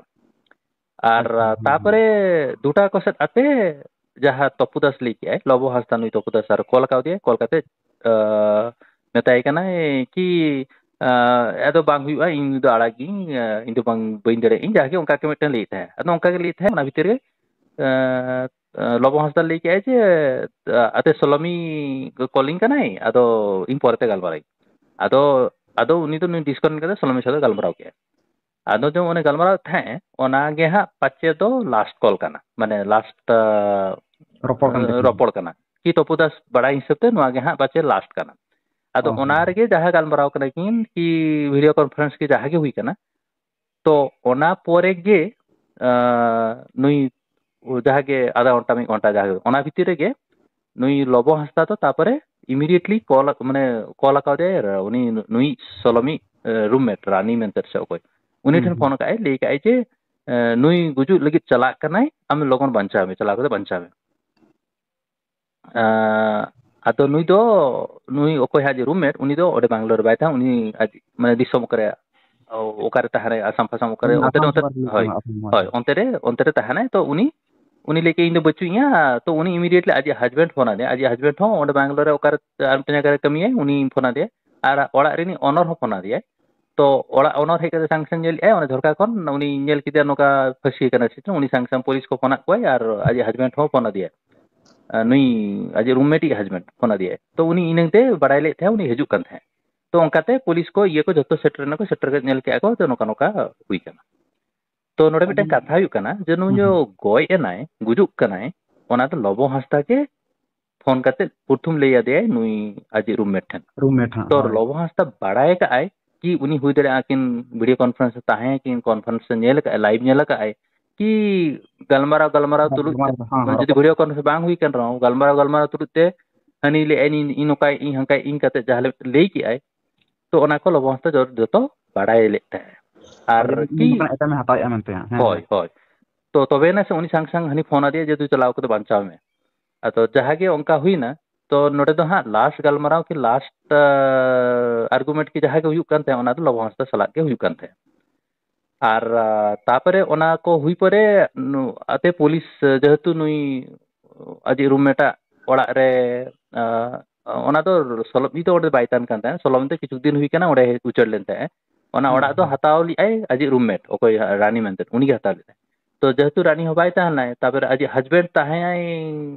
ᱟᱨ, ᱟᱪᱪᱷᱟ, ᱦᱮᱸ, ᱦᱮᱸ᱾ ᱛᱟᱨᱯᱚᱨᱮ ᱫᱩᱴᱟ ᱠᱚ ᱥᱮᱫ ᱟᱛᱮ ᱡᱟᱦᱟᱸ ᱛᱚᱯᱩ ᱫᱟᱥ ᱞᱟᱹᱭ ᱠᱮᱜᱼᱟᱭ, ᱞᱚᱵᱚ ᱦᱟᱸᱥᱫᱟ ᱱᱩᱭ ᱛᱚᱯᱩ ᱫᱟᱥ ᱟᱨ ᱠᱚᱞ ᱠᱟᱣᱫᱮᱭᱟᱭ, ᱠᱚᱞ ᱠᱟᱛᱮ, ᱟᱸ, ᱢᱮᱛᱟᱭ ᱠᱟᱱᱟᱭ ᱠᱤ, ᱟᱸ, "ᱟᱫᱚ ᱵᱟᱝ ᱦᱩᱭᱩᱜᱼᱟ, ᱤᱧ ᱫᱚ ᱟᱲᱟᱜ ᱜᱤᱭᱟᱹᱧ, ᱟᱸ, ᱤᱧ ᱫᱚ ᱵᱟᱝ, ᱵᱟᱹᱧ ᱫᱟᱲᱮᱭᱟᱜᱼᱟ", ᱤᱧ ᱡᱟᱦᱟᱸ ᱜᱮ ᱚᱱᱠᱟ ᱜᱮ ᱢᱤᱫᱴᱮᱱ ᱞᱟᱹᱭᱮᱫ ᱛᱟᱦᱮᱸᱫ᱾ ᱟᱫᱚ ᱚᱱᱠᱟ ᱜᱮ ᱞᱟᱹᱭᱮᱫ ᱛᱟᱦᱮᱸᱫ, ᱚᱱᱟ ᱵᱷᱤᱛᱤᱨ ᱨᱮ, ᱟᱸ, ᱟᱸ, ᱞᱚᱵᱚ ᱦᱟᱸᱥᱫᱟ ᱞᱟᱹᱭ ᱠᱮᱜᱼᱟᱭ ᱡᱮ, "ᱟᱸ, ᱟᱛᱮ ᱥᱚᱞᱚᱢᱤ ᱠᱚᱞᱤᱧ ᱠᱟᱱᱟᱭ, ᱟᱫᱚ ᱤᱧ ᱯᱚᱨᱮᱛᱮ ᱜᱟᱞᱢᱟᱨᱟᱣ ᱟᱹᱧ᱾" ᱟᱫᱚ, ᱟᱫᱚ ᱩᱱᱤ ᱫᱚ ᱱᱩᱭ ᱰᱤᱥᱠᱟᱱᱮᱠᱴ ᱠᱟᱛᱮ ᱥᱚᱞᱚᱢᱤ ᱥᱟᱶᱛᱮ ᱜᱟᱞᱢᱟᱨᱟᱣ ᱠᱮᱜᱼᱟᱭ᱾ ᱟᱫᱚ ᱡᱮ ᱚᱱᱮ ᱜᱟᱞᱢᱟᱨᱟᱣ ᱮᱫ ᱛᱟᱦᱮᱸᱫ, ᱚᱱᱟ ᱜᱮ ᱦᱟᱸᱜ ᱯᱟᱪᱮ ᱫᱚ ᱞᱟᱥᱴ ᱠᱚᱞ ᱠᱟᱱᱟ, ᱢᱟᱱᱮ ᱞᱟᱥᱴ, ᱟᱸ, ᱨᱚᱯᱚᱲ ᱠᱟᱱ ᱛᱟᱦᱮᱸ᱾ ᱨᱚᱯᱚᱲ ᱠᱟᱱᱟ᱾ ᱠᱤ ᱛᱚᱯᱩ ᱫᱟᱥ ᱵᱟᱲᱟᱭ ᱦᱤᱥᱟᱹᱵ ᱛᱮ ᱱᱚᱣᱟ ᱜᱮ ᱦᱟᱸᱜ ᱯᱟᱪᱮ ᱞᱟᱥᱴ ᱠᱟᱱᱟ᱾ ᱟᱫᱚ ᱚ, ᱦᱚᱸ᱾ ᱚᱱᱟ ᱨᱮᱜᱮ ᱡᱟᱦᱟᱸ ᱜᱟᱞᱢᱟᱨᱟᱣ ᱠᱟᱱᱟ ᱠᱤᱱ ᱠᱤ ᱵᱷᱤᱰᱤᱭᱳ ᱠᱚᱱᱯᱷᱟᱨᱮᱱᱥ ᱠᱤ ᱡᱟᱦᱟᱸ ᱜᱮ ᱦᱩᱭ ᱠᱟᱱᱟ, ᱛᱚ ᱚᱱᱟ ᱯᱚᱨᱮ ᱜᱮ, ᱟᱸ, ᱱᱩᱭ ᱡᱟᱦᱟᱸ ᱜᱮ ᱟᱫᱷᱟ ᱜᱷᱚᱱᱴᱟ, ᱢᱤᱫ ᱜᱷᱚᱱᱴᱟ ᱡᱟᱦᱟᱸ ᱜᱮ, ᱚᱱᱟ ᱵᱷᱤᱛᱤᱨ ᱨᱮᱜᱮ ᱱᱩᱭ ᱞᱚᱵᱚ ᱦᱟᱸᱥᱫᱟ ᱫᱚ ᱛᱟᱨᱯᱚᱨᱮ immediately ᱠᱚᱞ, ᱢᱟᱱᱮ ᱠᱚᱞ ᱟᱠᱟᱫᱮᱭᱟᱭ ᱩᱱᱤ, ᱱᱩᱭ ᱥᱚᱞᱚᱢᱤᱡ, ᱮ, ᱨᱩᱢᱢᱮᱴ ᱨᱟᱱᱤ ᱢᱮᱱᱛᱮ ᱥᱮ ᱚᱠᱚᱭ, ᱩᱱᱤ ᱦᱩᱸ, ᱴᱷᱮᱱ ᱦᱩᱸ᱾ ᱯᱷᱳᱱ ᱟᱠᱟᱫ ᱟᱭ, ᱞᱟᱹᱭ ᱠᱟᱜ ᱟᱭ ᱡᱮ, ᱮ, "ᱱᱩᱭ ᱜᱩᱡᱩᱜ ᱞᱟᱹᱜᱤᱫ ᱪᱟᱞᱟᱜ ᱠᱟᱱᱟᱭ, ᱟᱢ ᱞᱚᱜᱚᱱ ᱵᱟᱧᱪᱟᱣ ᱢᱮ, ᱪᱟᱞᱟᱣ ᱠᱟᱛᱮ ᱵᱟᱧᱪᱟᱣ ᱢᱮ᱾" ᱮ, ᱟᱫᱚ ᱱᱩᱭ ᱫᱚ, ᱱᱩᱭ ᱚᱠᱚᱭ ᱦᱟᱸᱜ ᱡᱮ ᱨᱩᱢᱢᱮᱴ, ᱩᱱᱤ ᱫᱚ ᱚᱸᱰᱮ ᱵᱮᱝᱜᱟᱞᱳᱨ ᱨᱮ ᱵᱟᱭ ᱛᱟᱦᱮᱸᱱᱟ, ᱩᱱᱤ ᱟᱡ, ᱢᱟᱱᱮ ᱫᱤᱥᱚᱢ ᱚᱠᱟᱨᱮ, ᱚᱠᱟᱨᱮ ᱛᱟᱦᱮᱸᱱᱟᱭ, ᱟᱥᱟᱢ ᱯᱷᱟᱥᱟᱢ ᱚᱠᱟᱨᱮ, ᱚᱱᱟ ᱚᱱᱛᱮ ᱨᱮ, ᱟᱥᱟᱢ ᱚᱱᱛᱮ, ᱥᱚᱦᱚᱨ ᱨᱮ ᱦᱳᱭ, ᱛᱟᱦᱮᱸᱱᱟ, ᱟᱥᱟᱢ ᱦᱳᱭ᱾ ᱦᱳᱭ, ᱚᱱᱛᱮ ᱨᱮ, ᱚᱱᱛᱮ ᱨᱮ ᱛᱟᱦᱮᱸᱱᱟᱭ᱾ ᱛᱚ ᱩᱱᱤ, ᱩᱱᱤ ᱞᱟᱹᱭ ᱠᱮᱫ, "ᱤᱧ ᱫᱚ ᱵᱟᱹᱪᱩᱜ ᱤᱧᱟ", ᱛᱚ ᱩᱱᱤ immediately ᱟᱡ ᱦᱟᱡᱵᱮᱱᱰ ᱯᱷᱳᱱ ᱟᱫᱮᱭᱟ, ᱟᱡ ᱦᱟᱡᱵᱮᱱᱰ ᱦᱚᱸ ᱚᱸᱰᱮ ᱵᱮᱝᱜᱟᱞᱳᱨ ᱨᱮ ᱚᱠᱟᱨᱮ ᱟᱨ ᱢᱤᱫᱴᱮᱱ ᱡᱟᱭᱜᱟ ᱨᱮ ᱠᱟᱹᱢᱤᱭᱟᱭ, ᱩᱱᱤ ᱯᱷᱳᱱ ᱟᱫᱮᱭᱟ, ᱟᱨ ᱚᱲᱟᱜ ᱨᱤᱱᱤᱡ ᱚᱱᱚᱨ ᱦᱚᱸ ᱯᱷᱳᱱ ᱟᱫᱮᱭᱟᱭ᱾ ᱛᱚ ᱚᱲᱟᱜ owner ᱦᱮᱡ ᱠᱟᱛᱮ ᱥᱟᱝ ᱥᱟᱝ ᱧᱮᱞᱮᱫᱼᱟᱭ ᱚᱱᱟ ᱡᱷᱚᱨᱠᱟ ᱠᱷᱚᱱ, ᱩᱱᱤ ᱧᱮᱞ ᱠᱮᱫᱮᱭᱟ ᱱᱚᱝᱠᱟ ᱯᱷᱟᱹᱥᱤ ᱠᱟᱱᱟ ᱥᱮ ᱪᱮᱫ, ᱩᱱᱤ ᱥᱟᱝ ᱥᱟᱝ ᱯᱩᱞᱤᱥ ᱠᱚ ᱯᱷᱳᱱᱟᱫ ᱠᱚᱣᱟᱭ ᱟᱨ ᱟᱡ husband ᱦᱚᱸ ᱯᱷᱳᱱ ᱟᱫᱮᱭᱟᱭ᱾ ᱟᱨ ᱱᱩᱭ ᱟᱡ roommate ᱤᱡ husband ᱯᱷᱳᱱ ᱟᱫᱮᱭᱟᱭ᱾ ᱛᱚ ᱩᱱᱤ ᱤᱱᱟᱹᱝ ᱛᱮ ᱵᱟᱲᱟᱭ ᱞᱮᱫ ᱛᱟᱦᱮᱸᱫ ᱩᱱᱤ ᱦᱤᱡᱩᱜ ᱠᱟᱱ ᱛᱟᱦᱮᱸᱫ᱾ ᱛᱚ ᱚᱱᱠᱟᱛᱮ ᱯᱩᱞᱤᱥ ᱠᱚ ᱤᱭᱟᱹ ᱠᱚ ᱡᱷᱚᱛᱚ ᱥᱮᱴᱮᱨ ᱮᱱᱟ ᱠᱚ, ᱥᱮᱴᱮᱨ ᱠᱟᱛᱮ ᱧᱮᱞ ᱠᱮᱫᱼᱟ ᱠᱚ ᱡᱮ ᱱᱚᱝᱠᱟ ᱱᱚᱝᱠᱟ ᱦᱩᱭ ᱠᱟᱱᱟ᱾ ᱛᱚ ᱱᱚᱰᱮ ᱢᱤᱫᱴᱟᱝ ᱠᱟᱛᱷᱟ ᱦᱩᱭᱩᱜ ᱠᱟᱱᱟ ᱡᱮ ᱱᱩᱭ ᱦᱩᱸ, ᱡᱮ ᱦᱩᱸ᱾ ᱜᱚᱡ ᱮᱱᱟᱭ, ᱜᱩᱡᱩᱜ ᱠᱟᱱᱟᱭ, ᱚᱱᱟ ᱫᱚ ᱞᱚᱵᱚ ᱦᱟᱸᱥᱫᱟ ᱜᱮ ᱯᱷᱳᱱ ᱠᱟᱛᱮ ᱯᱨᱚᱛᱷᱚᱢ ᱞᱟᱹᱭ ᱟᱫᱮᱭᱟᱭ ᱱᱩᱭ ᱟᱡᱤᱡ roommate ᱴᱷᱮᱱ᱾ Roommate ᱦᱟᱸᱜ, ᱛᱚ ᱦᱳᱭ᱾ ᱞᱚᱵᱚ ᱦᱟᱸᱥᱫᱟ ᱵᱟᱲᱟᱭ ᱠᱟᱜᱼᱟᱭ ᱠᱤ ᱩᱱᱤ ᱦᱩᱭ ᱫᱟᱲᱮᱭᱟᱜᱼᱟ ᱠᱤᱱ video conference ᱨᱮ ᱛᱟᱦᱮᱸ ᱠᱤᱱ, conference ᱨᱮ ᱧᱮᱞ ᱠᱟᱜᱼᱟᱭ, live ᱧᱮᱞ ᱠᱟᱜᱼᱟᱭ ᱠᱤ ᱜᱟᱞᱢᱟᱨᱟᱣ, ᱜᱟᱞᱢᱟᱨᱟᱣ ᱦᱮᱸ, ᱛᱩᱞᱩᱡ ᱛᱮ, ᱜᱟᱞᱢᱟᱨᱟᱣ ᱫᱚ, ᱦᱮᱸ, ᱦᱮᱸ, ᱡᱩᱫᱤ ᱨᱚᱯᱚᱲ᱾ Video conference ᱵᱟᱝ ᱦᱩᱭ ᱠᱟᱱ ᱨᱮᱦᱚᱸ, ᱜᱟᱞᱢᱟᱨᱟᱣ, ᱜᱟᱞᱢᱟᱨᱟᱣ ᱛᱩᱞᱩᱡ ᱛᱮ ᱦᱟᱹᱱᱤ ᱞᱟᱹᱭ ᱟᱭ, "ᱤᱧ, ᱤᱧ ᱱᱚᱝᱠᱟᱭ, ᱤᱧ ᱦᱟᱝᱠᱟᱭ, ᱤᱧ" ᱠᱟᱛᱮ ᱡᱟᱦᱟᱸ ᱞᱮ ᱞᱟᱹᱭ ᱠᱮᱜᱼᱟᱭ, ᱛᱚ ᱚᱱᱟ ᱠᱚ ᱞᱚᱵᱚ ᱦᱟᱸᱥᱫᱟ ᱡᱚ-, ᱡᱚᱛᱚ ᱵᱟᱲᱟᱭ ᱞᱮᱫ ᱛᱟᱦᱮᱸᱫ᱾ ᱟᱨ ᱟᱨ ᱤᱧ ᱠᱤ ᱱᱚᱝᱠᱟᱱᱟᱜ ᱮᱴᱟᱜ ᱮᱢ ᱦᱟᱛᱟᱣᱮᱫᱼᱟ ᱢᱮᱱᱛᱮ, ᱦᱮᱸ, ᱦᱳᱭ, ᱦᱮᱸ᱾ ᱦᱳᱭ᱾ ᱛᱚ ᱛᱚᱵᱮ ᱮᱱᱟ ᱥᱮ ᱩᱱᱤ ᱥᱟᱝ ᱥᱟᱝ ᱦᱟᱹᱱᱤ ᱯᱷᱳᱱ ᱟᱫᱮᱭᱟ ᱡᱮ, "ᱫᱩ ᱪᱟᱞᱟᱣ ᱠᱟᱛᱮ ᱵᱟᱧᱪᱟᱣ ᱢᱮ᱾" ᱟᱫᱚ ᱡᱟᱦᱟᱸ ᱜᱮ ᱚᱱᱠᱟ ᱦᱩᱭᱱᱟ, ᱛᱚ ᱱᱚᱰᱮ ᱫᱚ ᱦᱟᱸᱜ last ᱜᱟᱞᱢᱟᱨᱟᱣ ᱠᱤ last, ᱟ, argument ᱠᱤ ᱡᱟᱦᱟᱸ ᱜᱮ ᱦᱩᱭᱩᱜ ᱠᱟᱱ ᱛᱟᱦᱮᱸᱫ, ᱚᱱᱟ ᱫᱚ ᱞᱚᱵᱚ ᱦᱟᱸᱥᱫᱟ ᱥᱟᱞᱟᱜ ᱜᱮ ᱦᱩᱭᱩᱜ ᱠᱟᱱ ᱛᱟᱦᱮᱸᱫ᱾ ᱟᱨ, ᱟ, ᱛᱟᱯᱚᱨᱮ ᱚᱱᱟ ᱠᱚ ᱦᱩᱭ ᱯᱚᱨᱮ, ᱱᱩ-, ᱟᱛᱮ ᱯᱩᱞᱤᱥ, ᱡᱮᱦᱮᱛᱩ ᱱᱩᱭ ᱟᱡᱤᱡ roommate ᱟᱜ ᱚᱲᱟᱜ ᱨᱮ, ᱟ, ᱚᱱᱟ ᱫᱚ ᱥᱚᱞᱚᱢ ᱫᱚ ᱚᱸᱰᱮ ᱵᱟᱭ ᱛᱟᱦᱮᱱ ᱠᱟᱱ ᱛᱟᱦᱮᱸᱫ, ᱥᱚᱞᱚᱢ ᱫᱚ ᱠᱤᱪᱷᱩ ᱫᱤᱱ ᱦᱩᱭ ᱠᱟᱱᱟ ᱚᱸᱰᱮ ᱩᱪᱟᱹᱲ ᱞᱮᱱ ᱛᱟᱦᱮᱸᱫ᱾ ᱚᱱᱟ ᱦᱩᱸ, ᱚᱲᱟᱜ ᱫᱚ ᱦᱩᱸ᱾ ᱦᱟᱛᱟᱣ ᱞᱮᱫᱼᱟᱭ ᱟᱡᱤᱡ roommate, ᱚᱠᱚᱭ ᱨᱟᱱᱤ ᱢᱮᱱᱛᱮ, ᱩᱱᱤ ᱜᱮ ᱦᱟᱛᱟᱣ ᱞᱮᱫᱼᱟᱭ᱾ ᱛᱚ ᱡᱮᱦᱮᱛᱩ ᱨᱟᱱᱤ ᱦᱚᱸ ᱵᱟᱭ ᱛᱟᱦᱮᱱᱟᱭ, ᱛᱟᱯᱚᱨᱮ ᱟᱡᱤᱡ husband ᱛᱟᱦᱮᱸᱭᱟᱭ